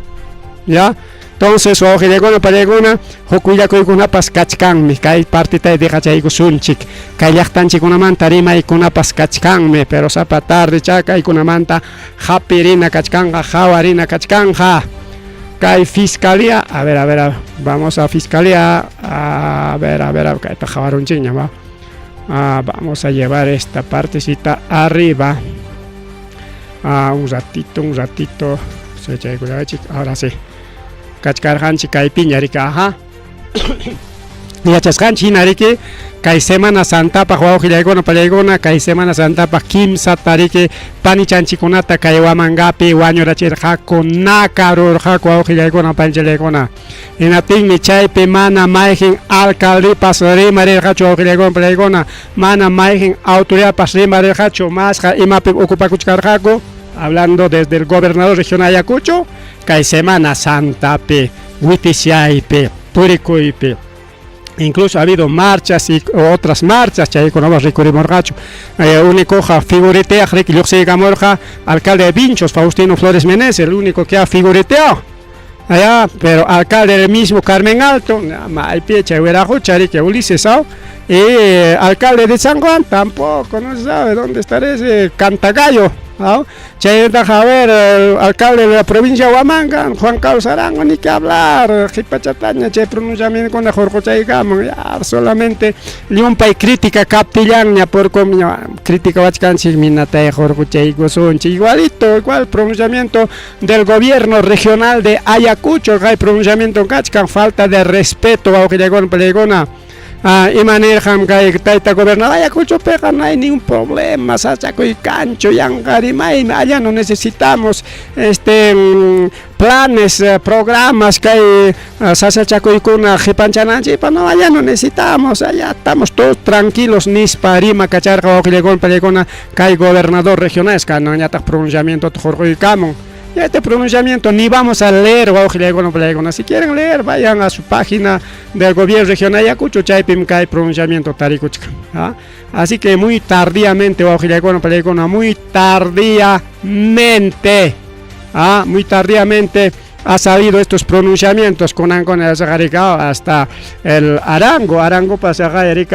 ¿Ya? Entonces, wawqillaykuna, pallaykuna, huk willakuykunapas kachkanmi, kay partita dejachaykusunchik, kay llaqtanchikkunamanta rimaykunapas kachkanmi, pero sapa tarde chakaykunamanta hapirina kachkanqa, hawarina kachkanja. Kay fiscalía, a ver, a ver, vamos a fiscalía, a ver, kayta hawarunchikña, va. Vamos a llevar esta partecita arriba. Un ratito, un ratito. Ahora sí. Kachkarqanchik kaypiña riki, ajá. Yachasqanchik hina riki, kay Semana Santapaq wawqillaykuna, pallaykuna, kay Semana Santapaq kimsata riki panichanchikunata kay Huamangapi wañurachirqaku, nakarurqaku wawqillaykuna, panichallaykuna. Hinaptinmi chaypi mana mayqin alcaldepas rimarirqachu, wawqillaykuna, pallaykuna, mana mayqin autoridadpas rimarirqachu, masqa imapi ocupakuchkarqaku, hablando desde el gobernador regional Ayacucho, kay Semana Santapi, witisyaypi, purikuypi. Incluso ha habido marchas y otras marchas chaykunapas rikurimurqachu. Eh, únicoqa figureteaq riki lluqsiykamurqa alcalde de Vinchos, Faustino Flores Meneses, el único que ha figureteado. Allá, pero alcalde del mismo Carmen Alto, maypi chay wiraqucha riki Ulises, ¿no? Y eh, alcalde de San Juan tampoco, no se sabe dónde estará ese cantagallo. ¿No? Chaytaqa, a ver, el alcalde de la provincia de Huamanga, Juan Carlos Arango, ni que hablar, qhipachataña chay pronunciamientokuna hurquchaykamun, ya solamente llumpay crítica kaptillanña por crítica wachkanchik minatay hurquchaykusunchik, igualito, igual pronunciamiento del gobierno regional de Ayacucho, kay pronunciamiento kachkan, falta de respeto wawqillaykuna pallaykuna. Ah, ima nirqam kay tayta gobernador Ayacuchopiqa no hay ningún problema, sasachakuy kanchu, yanqa rimaymi, allá no necesitamos este planes, programas kay sasachakuykuna qipanchananchikpaq, no, allá no necesitamos, allá estamos todos tranquilos nispa rima kacharqa wawqillaykuna pallaykuna kay gobernador regional, kananñataq pronunciamientota hurquykamun. Y este pronunciamiento ni vamos a leer, wawqillaykuna pallaykuna, si quieren leer vayan a su página del gobierno regional Ayacucho, chaypim kay pronunciamiento tarikuchkan. ¿Ah? Así que muy tardíamente, wawqillaykuna pallaykuna, muy tardíamente, ¿ah? Muy tardíamente ha salido estos pronunciamientos con hasta el Arango, Arango pasa kay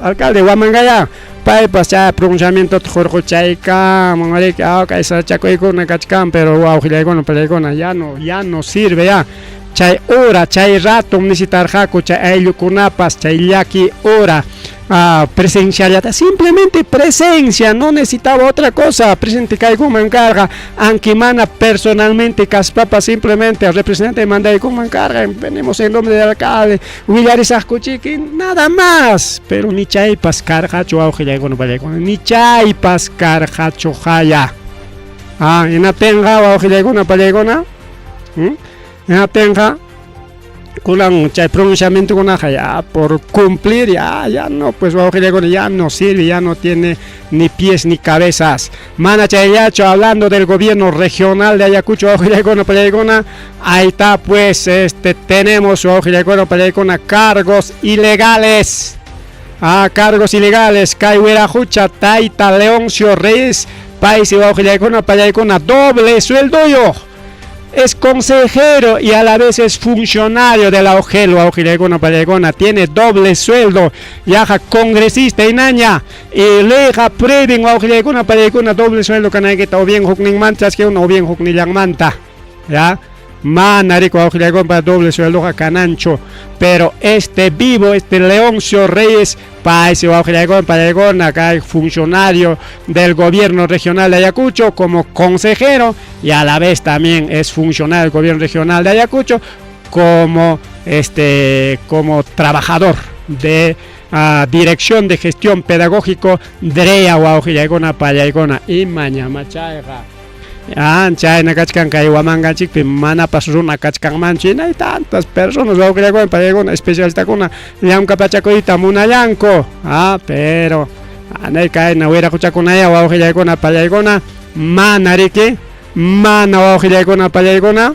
alcalde Huamangaya, paypas chay pronunciamiento hurquchaykamun, riki, kay sasachakuykuna kachkan, pero wawqillaykuna pallaykuna ya no sirve ya. Chay hora, chay rato necesitarqaku chay ayllukunapas, chay llaki hora presencialata, simplemente presencia, no necesitaba otra cosa, presente kaykuman karqa, aunque mana personalmente kaspapa, simplemente al representante mandaykuman karqa, venimos en nombre del alcalde, willarisaqkuchiki, nada más, pero ni chaypas karqachu wawqillaykuna pallaykuna, ni chaypas karqachu haya. Ah, hinaptinqa wawqillaykuna pallaykuna, Hinaptinqa kunan chay pronunciamientokunaqa ya por cumplir ya, ya no, pues wawqillaykuna ya no sirve, ya no tiene ni pies ni cabezas. Mana chayllachu, hablando del gobierno regional de Ayacucho, wawqillaykuna pallaykuna, ahí está pues, tenemos wawqillaykuna pallaykuna cargos ilegales. Ah, cargos ilegales, kay wiraqucha tayta Leoncio Reyes, paysi wawqillaykuna pallaykuna doble sueldoyuq. Es consejero y a la vez es funcionario de la OGEL, wawqillaykuna pallaykuna, tiene doble sueldo, yaqa congresista inaña, y leyqa prohíben wawqillaykuna pallaykuna doble sueldo kanaykita, o bien hukninmanta chaskiuna o bien huknillanmanta, ya. Mana riki wawqillaykuna doble sueldoqa kananchu, pero este vivo, este Leoncio Reyes, paysi wawqillaykuna pallaykuna kay funcionario del gobierno regional de Ayacucho como consejero y a la vez también es funcionario del gobierno regional de Ayacucho como trabajador de Dirección de Gestión Pedagógico DREA wawqillaykuna pallaykuna imañama chayqa. Ah, chayna kachkan kay Huamanganchikpi manapas runa kachkanmanchu, hay tantas personas wawqillaykuna pallaykuna especialistakuna llamkapachakuyta munallanku, ah, pero anay kayna wiraquchakunaya wawqillaykuna pallaykuna mana riki, mana wawqillaykuna pallaykuna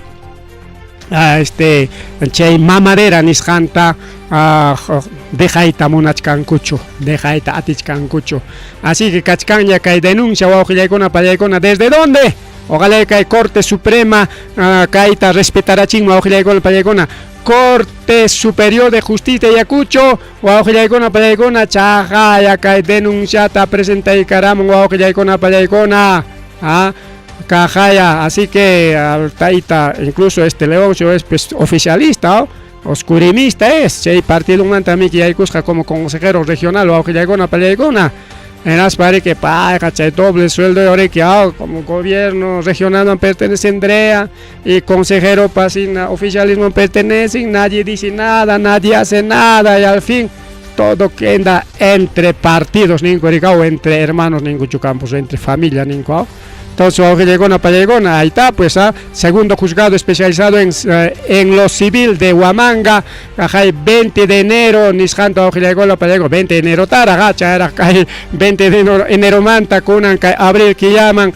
chay mamadera nisqanta dejayta munachkankuchu, dejayta atichkankuchu. Así que kachkanña kay denuncia wawqillaykuna pallaykuna, ¿desde dónde? Ojalá kay Corte Suprema kayta respetarachinman wawqillaykuna pallaykuna. Corte Superior de Justicia de Ayacucho, wawqillaykuna pallaykuna, chaqaya kay denunciata presentaykaramun wawqillaykuna pallaykuna. Ah, kajaya, así que al taita, incluso este Leoncio es pues, oficialista, ¿no? Oscurimista es, chay partido manta yaykusqa como consejero regional wawqillaykuna pallaykuna. En que paga chay doble sueldo que como gobierno regional no pertenece Andrea y consejero pasina oficialismo pertenecen, nadie dice nada, nadie hace nada y al fin todo queda entre partidos ninku o entre hermanos ninku campos, entre familia ninku. Entonces, wawqillaykuna, pallaykuna, ahí está, pues, ¿ah? Segundo juzgado especializado en lo civil de Huamanga, kay 20 de enero, nisqanta wawqillaykuna, pallaykuna, 20 de enero taraq, chayraq kay 20 de enero, eneromanta kunan kay abril killaman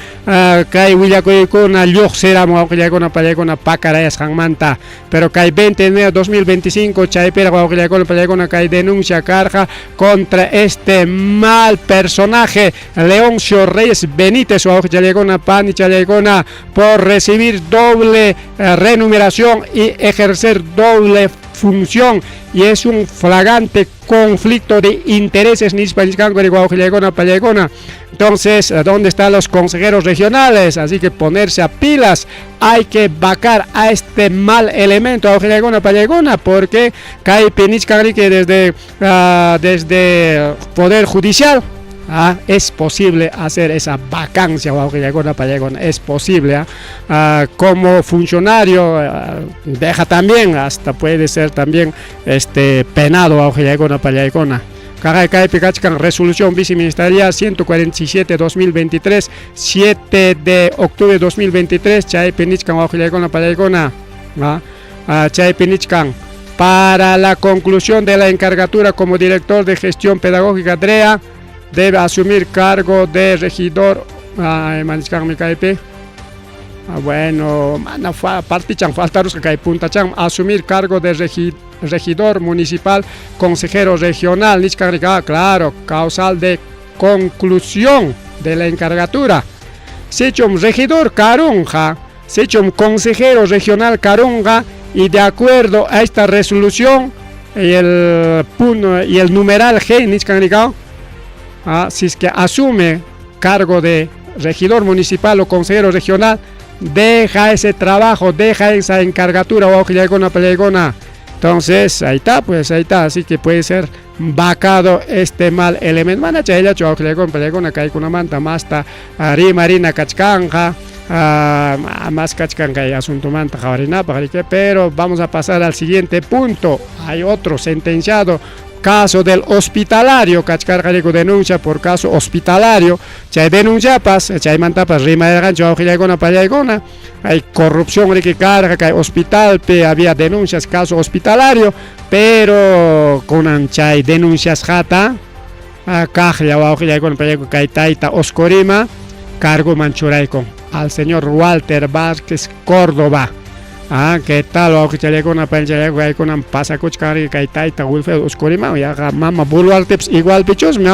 kay willakuykuna lluqsiramun wawqillaykuna, pallaykuna, pakarayasqanmanta. Pero kay 20 de enero 2025 chaypiraq wawqillaykuna, pallaykuna, kay denuncia karqa contra este mal personaje Leoncio Reyes Benítez, wawqichallaykuna, panichallaykuna, por recibir doble remuneración y ejercer doble función, y es un flagrante conflicto de intereses nispa nisqanku wawqillaykuna, pallaykuna. Entonces, ¿dónde están los consejeros regionales? Así que ponerse a pilas, hay que vacar a este mal elemento, wawqillaykuna, pallaykuna, porque kaypi nichkan que desde Poder Judicial es posible hacer esa vacancia, wawqillaykuna, pallaykuna, es posible. Como funcionario deja también, hasta puede ser también penado, wawqillaykuna, pallaykuna. Kay kaypi kachkan resolución viceministerial 147-2023, 7 de octubre de 2023, chaypi nichkan wawqillaykuna, pallaykuna, chaypi nichkan para la conclusión de la encargatura como director de gestión pedagógica DREA, debe asumir cargo de regidor. Kaypi bueno, mana partichan faltarusqa kay puntachan, asumir cargo de regidor municipal, consejero regional, nichkan, claro, causal de conclusión de la encargatura. Sichum regidor karunqa, sichum consejero regional karunqa, y de acuerdo a esta resolución y el numeral G, nichkan, si es que asume cargo de regidor municipal o consejero regional, deja ese trabajo, deja esa encargatura, wawqillaykuna, pallaykuna. Entonces, ahí está, pues ahí está, así que puede ser vacado este mal elemento. Mana chayllachu wawqillaykuna, pallaykuna, kaykunamanta masta rimarina kachkanja, más kachkan kay asuntomanta qhawarinapaq, pero vamos a pasar al siguiente punto. Hay otro sentenciado, caso del hospitalario, kachkarqariku denuncia por caso hospitalario, chay denunciapas, chaymantapas rimayarqanchik wawqillaykuna, pallaykuna, hay corrupción riki karqa kay hospitalpi, había denuncias caso hospitalario, pero kunan chay denunciasqata kaqlla wawqillaykuna, pallaykuna, kay tayta Oscorima cargoman churaykun al señor Walter Vázquez Córdoba. ¿Qué tal wawqichallaykuna, pañichallaykuna? Kaykunan pasakuchkan kay tayta Wilfredo Oscorima, yaqa mama Boluartepas igual pichusmi,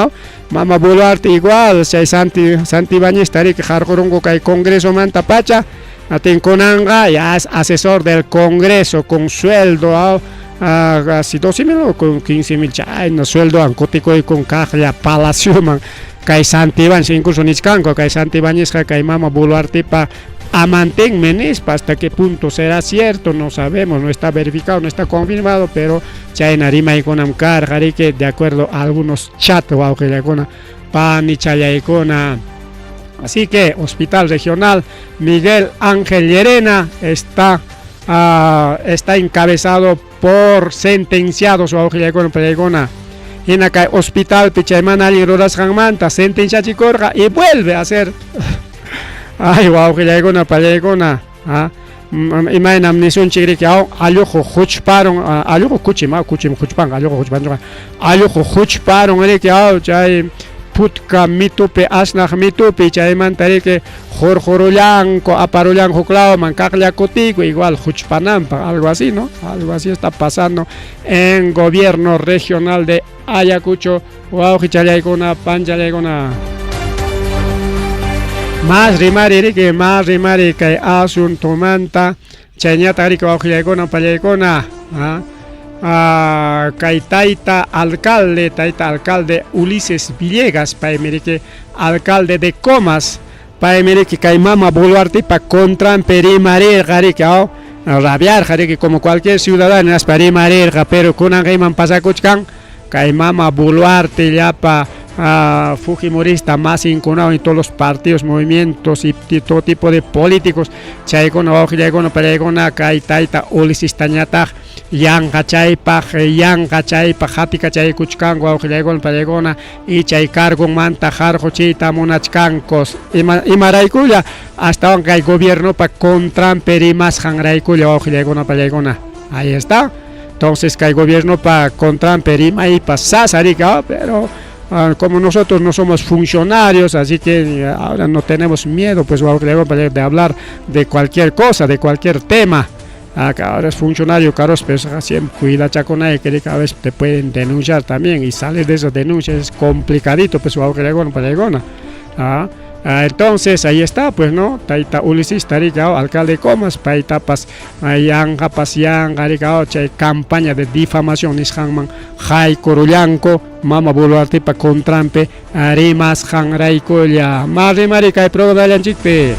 mama Boluarte igual, chay Santi Santibáñezta riki qarqurunku kay Congresomanta pacha, atin kunanqa ya es asesor del Congreso con sueldo casi 12 mil o con 15 mil chayna sueldowan kutikuykun kaqlla palacioman kay Santibáñez, incluso nichkanku kay Santibáñezqa kay mama Boluartepa amantenme nispa. Hasta qué punto será cierto no sabemos, no está verificado, no está confirmado, pero chayna rimaykunam karqa riki de acuerdo a algunos chat, wawqillaykuna, panichallaykuna. Así que Hospital Regional Miguel Ángel Llerena está encabezado por sentenciados, wawqillaykuna, pallaykuna. Hina kay hospitalpi chay mana allin rurasqanmanta sentenciachikurqa y vuelve a hacer. Ay, wawqillaykuna, pallaykuna, imaynam nisunchik riki, alluqu huchparun, alluqu kuchim, kuchim huchpanqa, alluqu huchpanchuqa, alluqu huchparun riki, chay putka mitupi, asnaq mitupi, chaymanta riki hurqurullanku, aparullanku huklawman, kaqlla kutiyku igual huchpananpaq, algo así, ¿no? Algo así está pasando en gobierno regional de Ayacucho, wawqichallaykuna, panchallaykuna. Más rimari riki, más rimari kay asuntomanta, chayñataq riki wawqillaykuna, pallaykuna, kay tayta alcalde Ulises Villegas, paymi riki alcalde de Comas, paymi riki kay mama Boluartepa contranpi rimarirqa riki, rabiarqa riki como cualquier ciudadano hinaspa rimarirqa, pero kunanqa iman pasakuchkan kay mama Boluarte llapa. Fujimorista masinkunawan y todos los partidos, movimientos y todo tipo de políticos chaykuna wawqillaykuna pallaykuna kay tayta Ulisistañataq yanqachaypaq yanqachaypaq qatikachaykuchkanku wawqillaykuna pallaykuna y chay cargonmanta qarquchiyta munachkanku ima imaraykulla astawan kay gobiernopa contranpi rimasqanraykulla wawqillaykuna pallaykuna ahí está. Entonces kay gobiernopa contranpi rimaypas sasa rika pero como nosotros no somos funcionarios, así que ahora no tenemos miedo pues de hablar de cualquier cosa, de cualquier tema. Acá ahora es funcionario, caros, pero siempre cuida chaconay, que cada vez te pueden denunciar también y salir de esas denuncias es complicadito, pues. Entonces ahí está, pues, ¿no? Taita Ulises tarikao, alcalde Comas, paytapas yanqapas yanqa rikao chay campaña de difamación nisqanman haykurullanku mama Boluartepa contranpi rimasqanraykulla. Ma rimari kay programallanchikpi.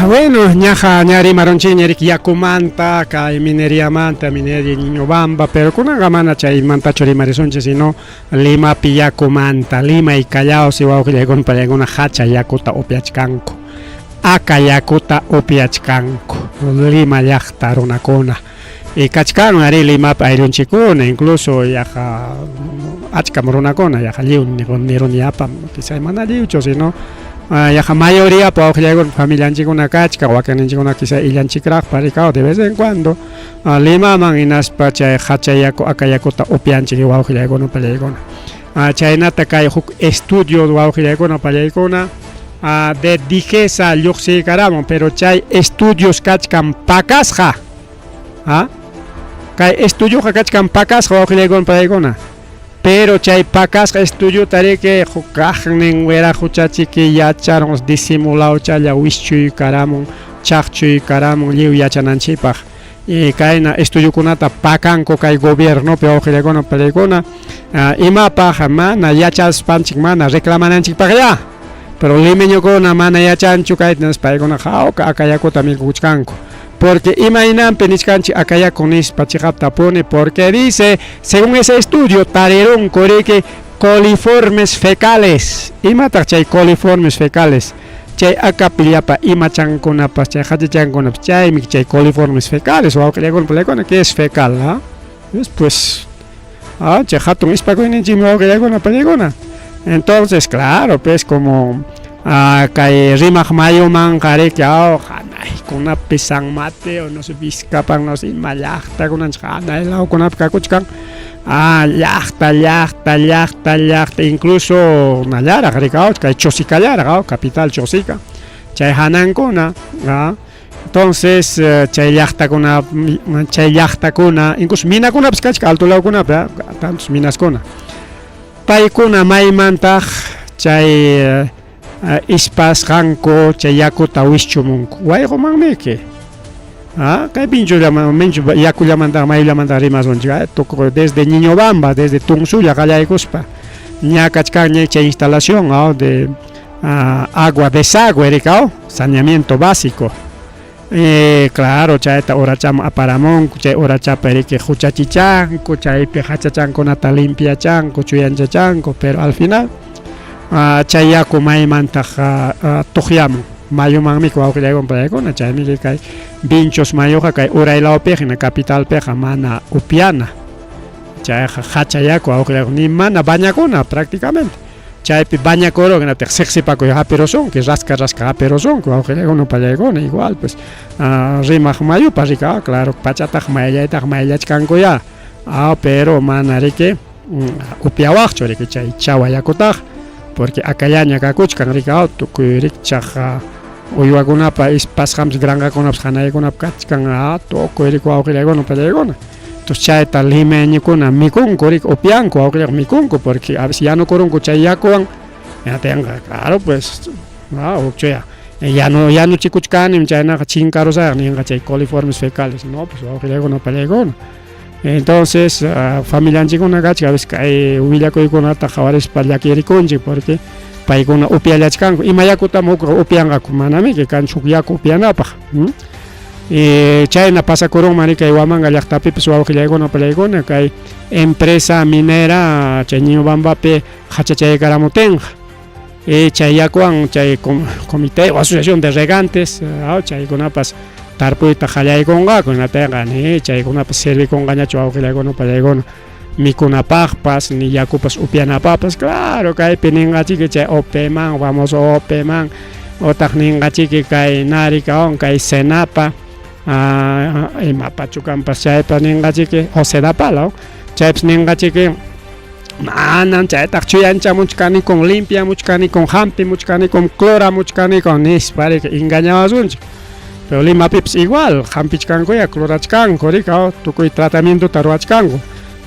Bueno, ñaja ña rimarunchikña riki yakumanta, kay mineriamanta, mineria Ñiñobamba, pero kunanqa mana chaymantachu rimarisunchik, sino Limapi yakumanta, Lima y Callao si wawqillaykuna pallaykuna hacha yakuta upiachkanku, aka yakuta upiachkanku, Lima llaqta runakuna. Y kachkan ari Limapi ayllunchikkuna, incluso yaqa achkam runakuna, yaqa lliw niruniapam, quizá mana lliwchu, sino yaqa mayoría wawqillaykuna familianchikkuna kachkan, wakinninchikkuna quizá illanchikraqpa rikaw de vez en cuando Limaman hinaspa chay hacha yaku aka yakuta upianchik wawqillaykuna pallaykuna. Chaynata kay huk estudio wawqillaykuna pallaykuna de Digesa lluqsiykaramun, pero chay estudios kachkan pakasqa. Kay estudioqa kachkan pakasqa wawqillaykuna pallaykuna. Pero chay pakasqa estudiota riki huk kaqnin wiraquchachiki yacharun disimulawchalla wischuykaramun, chaqchuykaramun lliw yachananchikpaq. Y kayna estudiokunata pakanku kay gobiernopi wawqillaykuna pallaykuna imapaq mana yachaspanchik mana reclamananchikpaqlla. Pero limeñokuna mana yachanchu kayta nispa paykuna hawka aka yakuta mikuchkanku. Porque imaynanpi nichkanchik aka yaku nispa chiqaptapuni, porque dice, según ese estudio, tarirunku riki coliformes fecales. Imataq chay coliformes fecales? Chay akapi llapa imachankunapas, chay hachachankunapas, chaymi chay coliformes fecales, wawqillaykuna pallaykuna, ¿qué es fecal? ¿Ah? Pues, chay hatun ispakuyninchikmi wawqillaykuna pallaykuna. Entonces, claro, pues como kay Rimaq mayumanqa riki hanaykunapi San Mateo, no sé, Vizcapan, no sé, ima llaqtakunanchik hanay lawkunapi kakuchkan. Llaqta, llaqta, llaqta, llaqta, incluso nallaraq rikaw kay Chosikallaraq, capital Chosica. Chay hanankuna, entonces chay llaqtakuna, incluso minakunapas kachkan alto lawkunapi, tantos minaskuna. Paykuna maymantaq chay ispasqanku chay yakuta wischumunku wayqumanmiki. Kay pinchullaman minchu yakullamanta mayullamanta rimasunchik, tukuy desde Ñiñobamba, desde Tunsulla qallaykuspa ña kachkanña chay instalación de agua desagüe rikaw, saneamiento básico. Claro, chayta urachaman aparamunku, chay urachapa riki huchachichanku, chaypi hachachankunata limpiachanku, chuyanchachanku, pero al final chay yaku maymantaq tuqyamun mayumanmi wawqillaykuna pallaykuna, chaymi kay Vinchos mayuqa kay uraylawpiqa hina capitalpiqa mana upiana. Chayqa hacha yaku wawqillaykuna ni mana bañakuna prácticamente. Chaypi bañakurun hinaptiqa siqsipakuy hapirusunki, rasca rasca hapirusunki wawqillaykuna pallaykuna, igual pues Rimaq mayupa rika, claro, pachataq mayllaytaq mayllachkankuya. Pero mana riki upiawaqchu riki chay chawa yakutaqa, porque akallaña kakuchkan rika tukuy rikchaq uywakunapa ispasqanpas granjakunapas hanaykunapi kachkan, tukuy riki wawqillaykuna pallaykuna. Entonces chayta limeñukuna mikunku riki upianku wawqillaykuna mikunku, porque a veces yanukurunku chay yakuwan, hinaptinqa claro pues hukchuya yanu yanuchikuchkanim chaynaqa chinkarusayaq ninqa chay coliformes fecales, no pues wawqillaykuna pallaykuna. Entonces familianchikkuna kachkan a veces kay willakuykunata qhawarispa llakirikunchik, porque Paykuna upyallachkanku. Ima yakutam hukqa upyanqaku? Manamiki kanchu huk yaku upyanapaq. Chayna pasakurunman kay Huamanga llaqtapipis wawqillaykuna pallaykuna kay empresa minera chay Ñiñobambapi qhachachaykaramuptinqa. Chay yakuwan chay comité o asociación de regantes chaykunapas tarpuyta qallaykunqaku hinaptinqa ni chaykunapas servikunqañachu wawqillaykuna pallaykuna mikunapaqpas ni yakupas upyanapaqpas claro kaypi ninqachiki chay OPman famoso OPman otaq ninqachiki kay Narikawan kay Senapa imapachu kanpas chaypas ninqachiki o Sedapala chaypas ninqachiki manam chaytaq chuyanchamuchkanikun limpiamuchkanikun hampimuchkanikun cloramuchkanikun nispa riki engañawasunchik. Pero Limapipas igual hampichkankuya clorachkanku riki tukuy tratamientota ruwachkanku.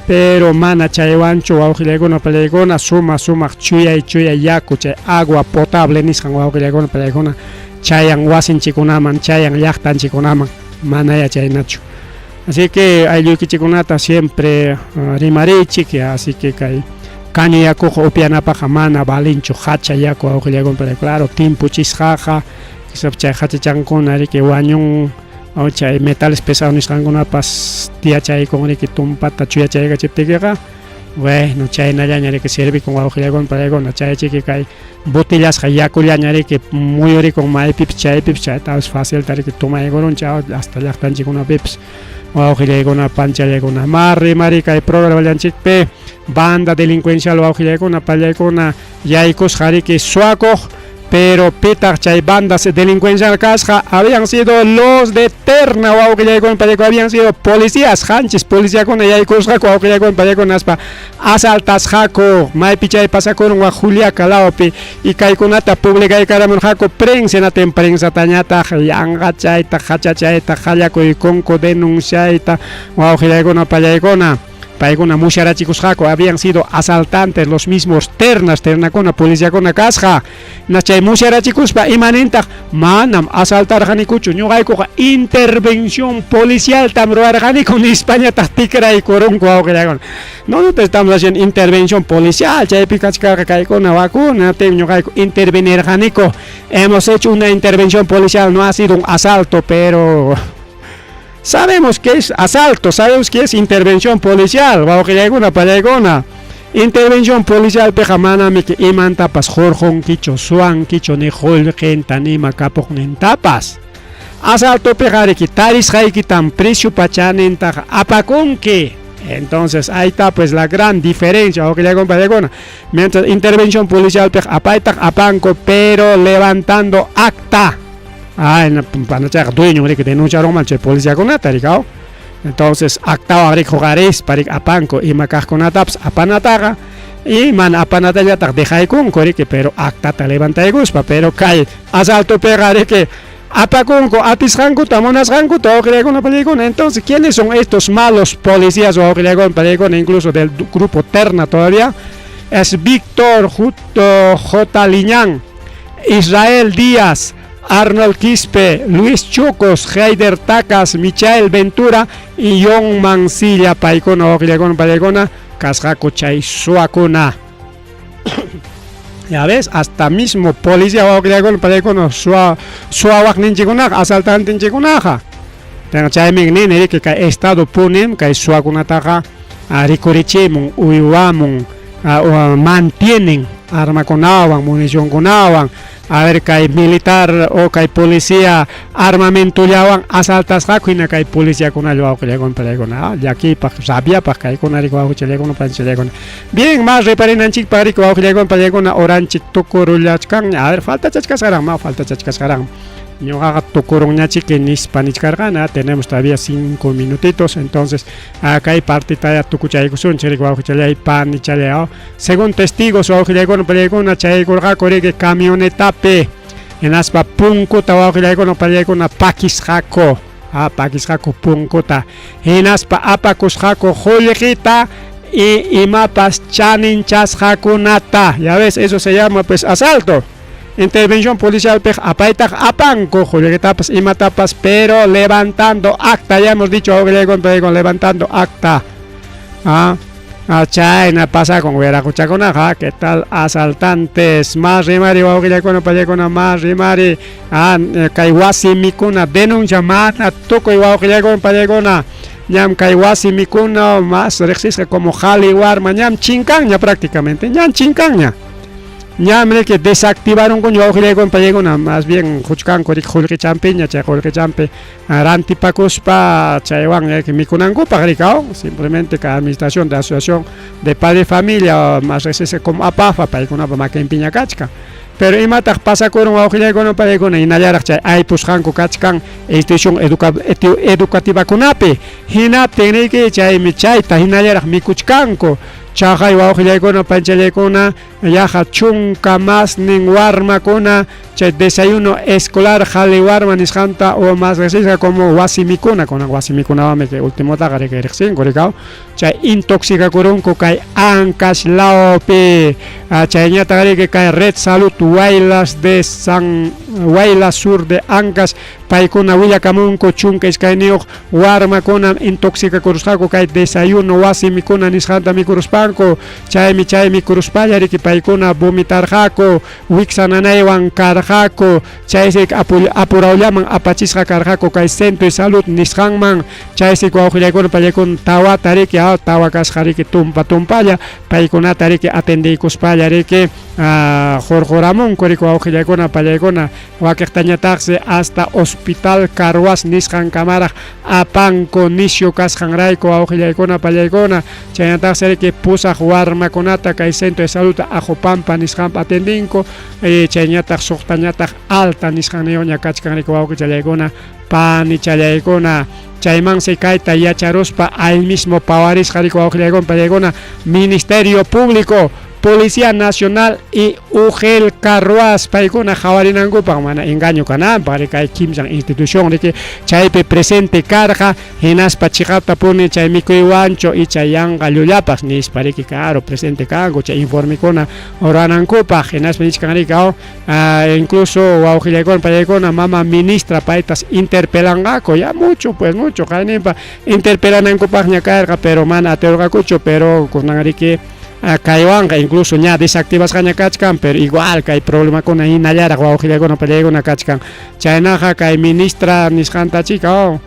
Pero mana chaywanchu wawqillaykuna pallaykuna suma sumaq chuyay chuyay yaku chay agua potable nisqan wawqillaykuna pallaykuna chayan wasinchikkunaman chayan llaqtanchikkunaman manaya chaynachu. Así que aylluykichikkunata siempre rimariychik, así que kay caño yakuqa upyanapaqqa mana valinchu hacha yaku wawqillaykuna pallaykuna claro timpuchisqaqa quizás chay hachachankuna riki wañun chay metales pesados nisqankunapas tiyachaykun riki tumpata chuyachaykachiptikiqa bueno chaynallaña riki servikun wawqillaykuna pallaykuna chaychiki kay botellasqa yakullaña riki muyurikun maypipas chaypipas chaytapas facilta riki tomaykurunchik hasta llaqtanchikkunapipas wawqillaykuna panchallaykuna ma rimari kay programallanchikpi banda delincuencial wawqillaykuna pallaykuna yaykusqa riki suwakuq. Pero pitaq chay bandas delincuencial kasqa habían sido los de Terna wawqillaykuna pallaykuna habían sido policías qanchis policiakuna yaykusqaku wawqillaykuna pallaykuna aspa asaltasqaku maypi chay pasakurun wak Juliaca lawpi y kaykunata publicaykaramurqaku prensa hinatin prensatañataq yanqachayta qachachayta qallakuykunku denunciayta wawqillaykuna pallaykuna. Paykuna musyarachikusqaku habían sido asaltantes los mismos ternas, ternakuna, policiakuna kasqa. Na chay musyarachikuspa imanintaq manam asaltarqanikuchu ñuqaykuqa intervención policialtam ruwarqaniku nispañataq tikraykurunku wawqillakuna. Nosotros estamos haciendo intervención policial, chaypi kachkarqa kaykuna wakuna, ñuqayku intervenirqaniku. Hemos hecho una intervención policial, no ha sido un asalto, pero sabemos que es asalto, sabemos que es intervención policial, wawqillaykuna pallaykuna. Intervención policial piqa manamiki imantapas hurqunkichu, suwankichu ni qullqinta nima kapuqnintapas. Asaltopiqa riki tarisqaykitam precio chanintaqa apakunki. Entonces ahí está pues la gran diferencia, wawqillaykuna pallaykuna. Mientras intervención policial piqa apaytaq apanku, pero levantando acta. Ay, panachayqa dueño riki denunciarunman chay policiakunata riki. Entonces actawan riki huqarispa riki apanku ima kaqkunatapas apanataqa y mana apanatallataq dejaykunku riki, pero actata levantaykuspa, pero kay asaltopiqa riki apakunku atisqankuta munasqankuta wawqillaykuna pallaykuna. Entonces, ¿quiénes son estos malos policías wawqillaykuna pallaykuna incluso del grupo Terna todavía? Es Víctor Juto J. Liñán, Israel Díaz, Arnold Quispe, Luis Chucos, Heider Tacas, Michael Ventura y John Mancilla. Paykuna wawqillaykuna pallaykuna kasqaku chay suwakuna. Ya ves, hasta mismo policía wawqillaykuna pallaykuna suwa suwawaqninchikkunaqa asaltantinchikkunaqa. Chaymi nini riki kay estado punim kay suwakunataqa rikurichimun, uywamun, mantienen armakunawan, municionkunawan. A ver kay militar o kay policía armamentollawan asaltasqaku hina kay policiakunalla wawqillaykuna pallaykuna llakiypaq rabiapaq kaykuna riki wawqichallaykuna panchallaykuna. Bien, más reparinanchikpaq riki wawqillaykuna pallaykuna horanchik tukurullachkanña. A ver, faltachachkasqaraq, ma faltachachkasqaraq. Ñuqaqa tukurunñachiki nispa nichkarqana, tenemos todavía 5 minutitos, entonces kay partitaya tukuchaykusunchik riki wawqichallay panichallay. Según testigos wawqillaykuna pallaykuna chayaykurqaku riki camionetapi hinaspa punkuta wawqillaykuna pallaykuna pakisqaku, pakisqaku punkuta hinaspa apakusqaku qullqita y imapas chaninchasqakunata. Ya ves, eso se llama pues asalto. Intervención policial piqa apaytaq apanku qullqitapas imatapas, pero levantando acta, ya hemos dicho levantando acta. Chayna pasakun wiraquchakunaqa, ¿qué tal asaltantes? Más rimari wawqillakuna payakuna más rimari kay wasi mikuna denuncia mana tukuy wawqillakuna payakuna ñam kay wasi mikuna más riqsisqa como qhali warma ñam chinkanña prácticamente ñam chinkanña. Ñam riki desactivarunkuña wawqillaykuna paykuna más bien quchkanku riki qullqichampiña chay qullqichampi rantipakuspa chaywan mikunankupaq riki simplemente kay administración de asociación de padre familia más riqsisqa como APAFA paykunapa makinpiña kachkan. Pero imataq pasakurun wawqillaykuna paykuna hinallaraq chay aypusqanku kachkan institución educativakunapi hinaptin riki chaymi chayta hinallaraq mikuchkanku. Chaqay wawqillaykuna panchallaykuna yaqa chunka masnin warmakuna chay desayuno escolar qhali warma nisqanta o más riqsisqa como wasi mikuna kunan wasi mikunawanmi kay ultimotaqa riki riqsinku rikaw chay intoxicakurunku kay Ancash lawpi chayñataq riki kay Red Salud Huaylas de San Huaylas Sur de Ancash paykuna willakamunku 12 warmakunam intoxicakurusqaku kay desayuno wasi mikuna nisqanta mikuruspanku chaymi chay mikuruspalla riki paykuna vomitarqaku wiksa nanaywan karqaku chaysi apurawllaman apachisqa karqaku kay centro de salud nisqanman chaysi wawqillaykuna paykuna tawata riki tawa kasqa riki tumpa tumpalla paykunata riki atendiykuspalla riki hurquramunku riki wawqillaykuna pallaykuna wakiqtañataqsi hasta hospital Carhuaz nisqankamaraq apanku nisyu kasqanrayku wawqillaykuna pallaykuna chaynataqsi riki pusaq warmakunata kay centro de salud Ajopampa nisqanpa atendinku chayñataq suqtañataq alta nisqanniyuqña kachkan riki wawqichallaykuna panichallaykuna chaymansi kayta yacharuspa ahí mismo pawarisqa riki wawqillaykuna pallaykuna Ministerio Público Policía Nacional y UGEL Carhuaz paykuna qawarinankupaq mana engaño kananpaq riki kay kimsan institución riki chaypi presente karqa hinaspa chiqaptapuni chay mikuywanchu icha yanqa llullapas nispa riki claro presente kanku chay informekuna ruranankupaq hinaspa nichkan riki incluso wawqillaykuna pallaykuna mama ministra paytas interpelanqaku ya mucho pues mucho qayninpa interpelanankupaqña karqa pero mana atirqakuchu pero kunan riki kaywanqa incluso ña desactivasqaña kachkan pero igual kay problemakuna hinallaraq wawqillaykuna pallaykuna kachkan chaynaqa kay ministra nisqanta chika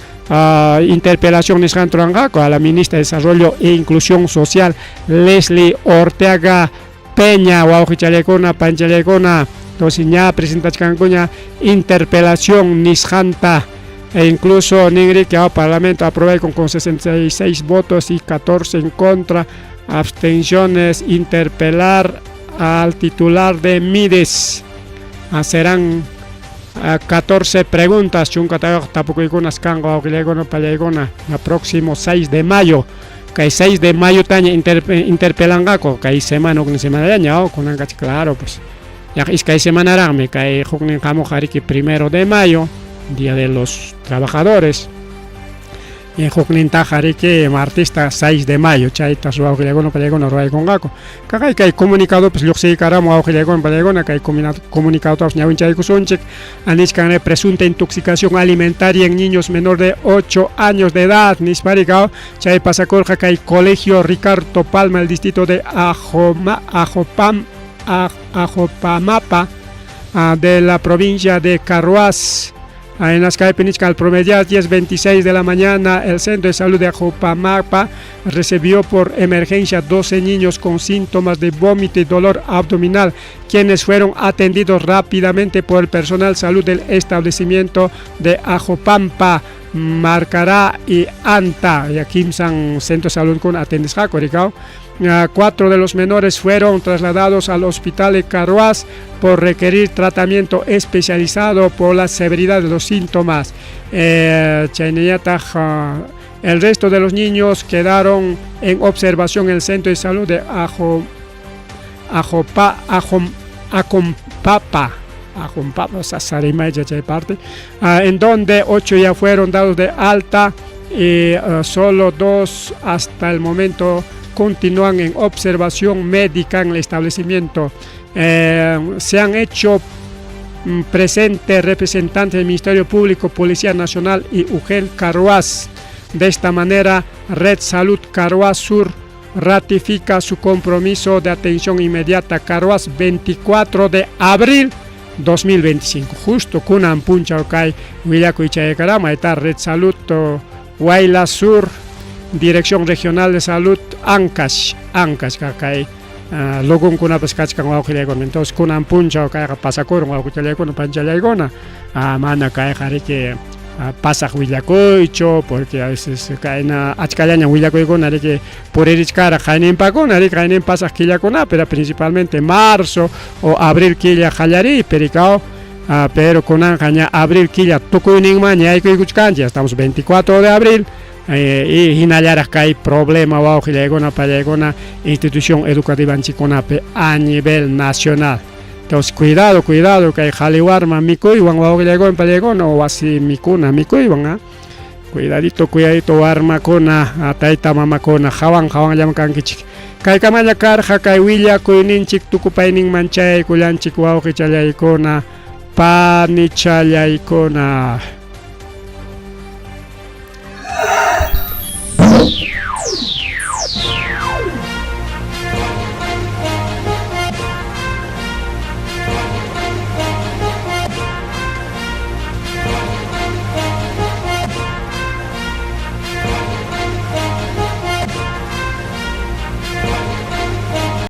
interpelación nisqanta ruranqaku a la ministra de Desarrollo e Inclusión Social Leslie Orteaga Peña wawqichallaykuna panchallaykuna entonces ña presentachkankuña interpelación nisqanta e incluso ninriki Parlamento aprobó con 66 votos y 14 en contra abstenciones interpelar al titular de Mides serán 14 preguntas chunka tapukuykunas kanqa wawqillaykuna pallaykuna el próximo 6 de mayo kay 6 de mayo taña interpelanqaku kay semana huknin semanallaña kunanqa claro pues yaqa iskay semanaraqmi kay huknin hamuq riki 1 de mayo Día de los Trabajadores y huknintaqa riki martista 6 de mayo chaytas wawqillaykuna pallaykuna ruraykunqaku kaqay kay comunicadopas lluqsiykaramun wawqillaykuna pallaykuna kay comunicadotapas ñawinchaykusunchik nichkan presunta intoxicación alimentaria en niños menor de 8 años de edad nispa riki chay pasakurqa kay colegio Ricardo Palma el distrito de Ajopamapa de la provincia de Carhuaz. En las nichkan al promediar 10:26 de la mañana, el Centro de Salud de Ajopamapa recibió por emergencia 12 niños con síntomas de vómito y dolor abdominal, quienes fueron atendidos rápidamente por el personal salud del establecimiento de Ajopampa, Marcará y Anta. Y aquí en Centro de Salud con atendisqaku, 4 de los menores fueron trasladados al hospital de Carhuaz por requerir tratamiento especializado por la severidad de los síntomas. El resto de los niños quedaron en observación en el centro de salud de Acompapa, parte, en donde 8 ya fueron dados de alta y solo 2 hasta el momento continúan en observación médica en el establecimiento. Se han hecho presentes representantes del Ministerio Público, Policía Nacional y UGEL Carhuaz. De esta manera, Red Salud Carhuaz Sur ratifica su compromiso de atención inmediata. Carhuaz, 24 de abril 2025. Justo kunan punchaw kay willakuy chayaykarama. Ahí está Red Salud Huaylas Sur, Dirección Regional de Salud Ancash, Ancash kay logonkunapas kachkan, wawqillaykuna. Entonces kunan punchaw kayqa pasakurun, wawqichallaykuna, panchallaykuna, mana kayqa riki pasaq willakuychu, porque a veces kayna achkallaña willakuykuna riki puririchkara qayninpakuna riki qaynin pasaq killakuna, pero principalmente marzo o abril killa qallariypi rikaw, pero kunanqa ña abril killa tukuyninmanña yaykuykuchkanchik, ya estamos 24 de abril, y hinallaraq kay problema, wawqillaykuna, pallaykuna, institución educativanchikkunapi a nivel nacional. Entonces, cuidado, cuidado kay qhali warma mikuywan, wawqillaykuna, pallaykuna, o wasi mikuna mikuywan, ¿ah? Cuidadito, cuidadito, warmakuna, tayta mamakuna, hawan hawanllam kankichik. Kaykamalla karqa kay willakuyninchik, tukupayninman chayaykullanchik, wawqichallaykuna, panichallaykuna.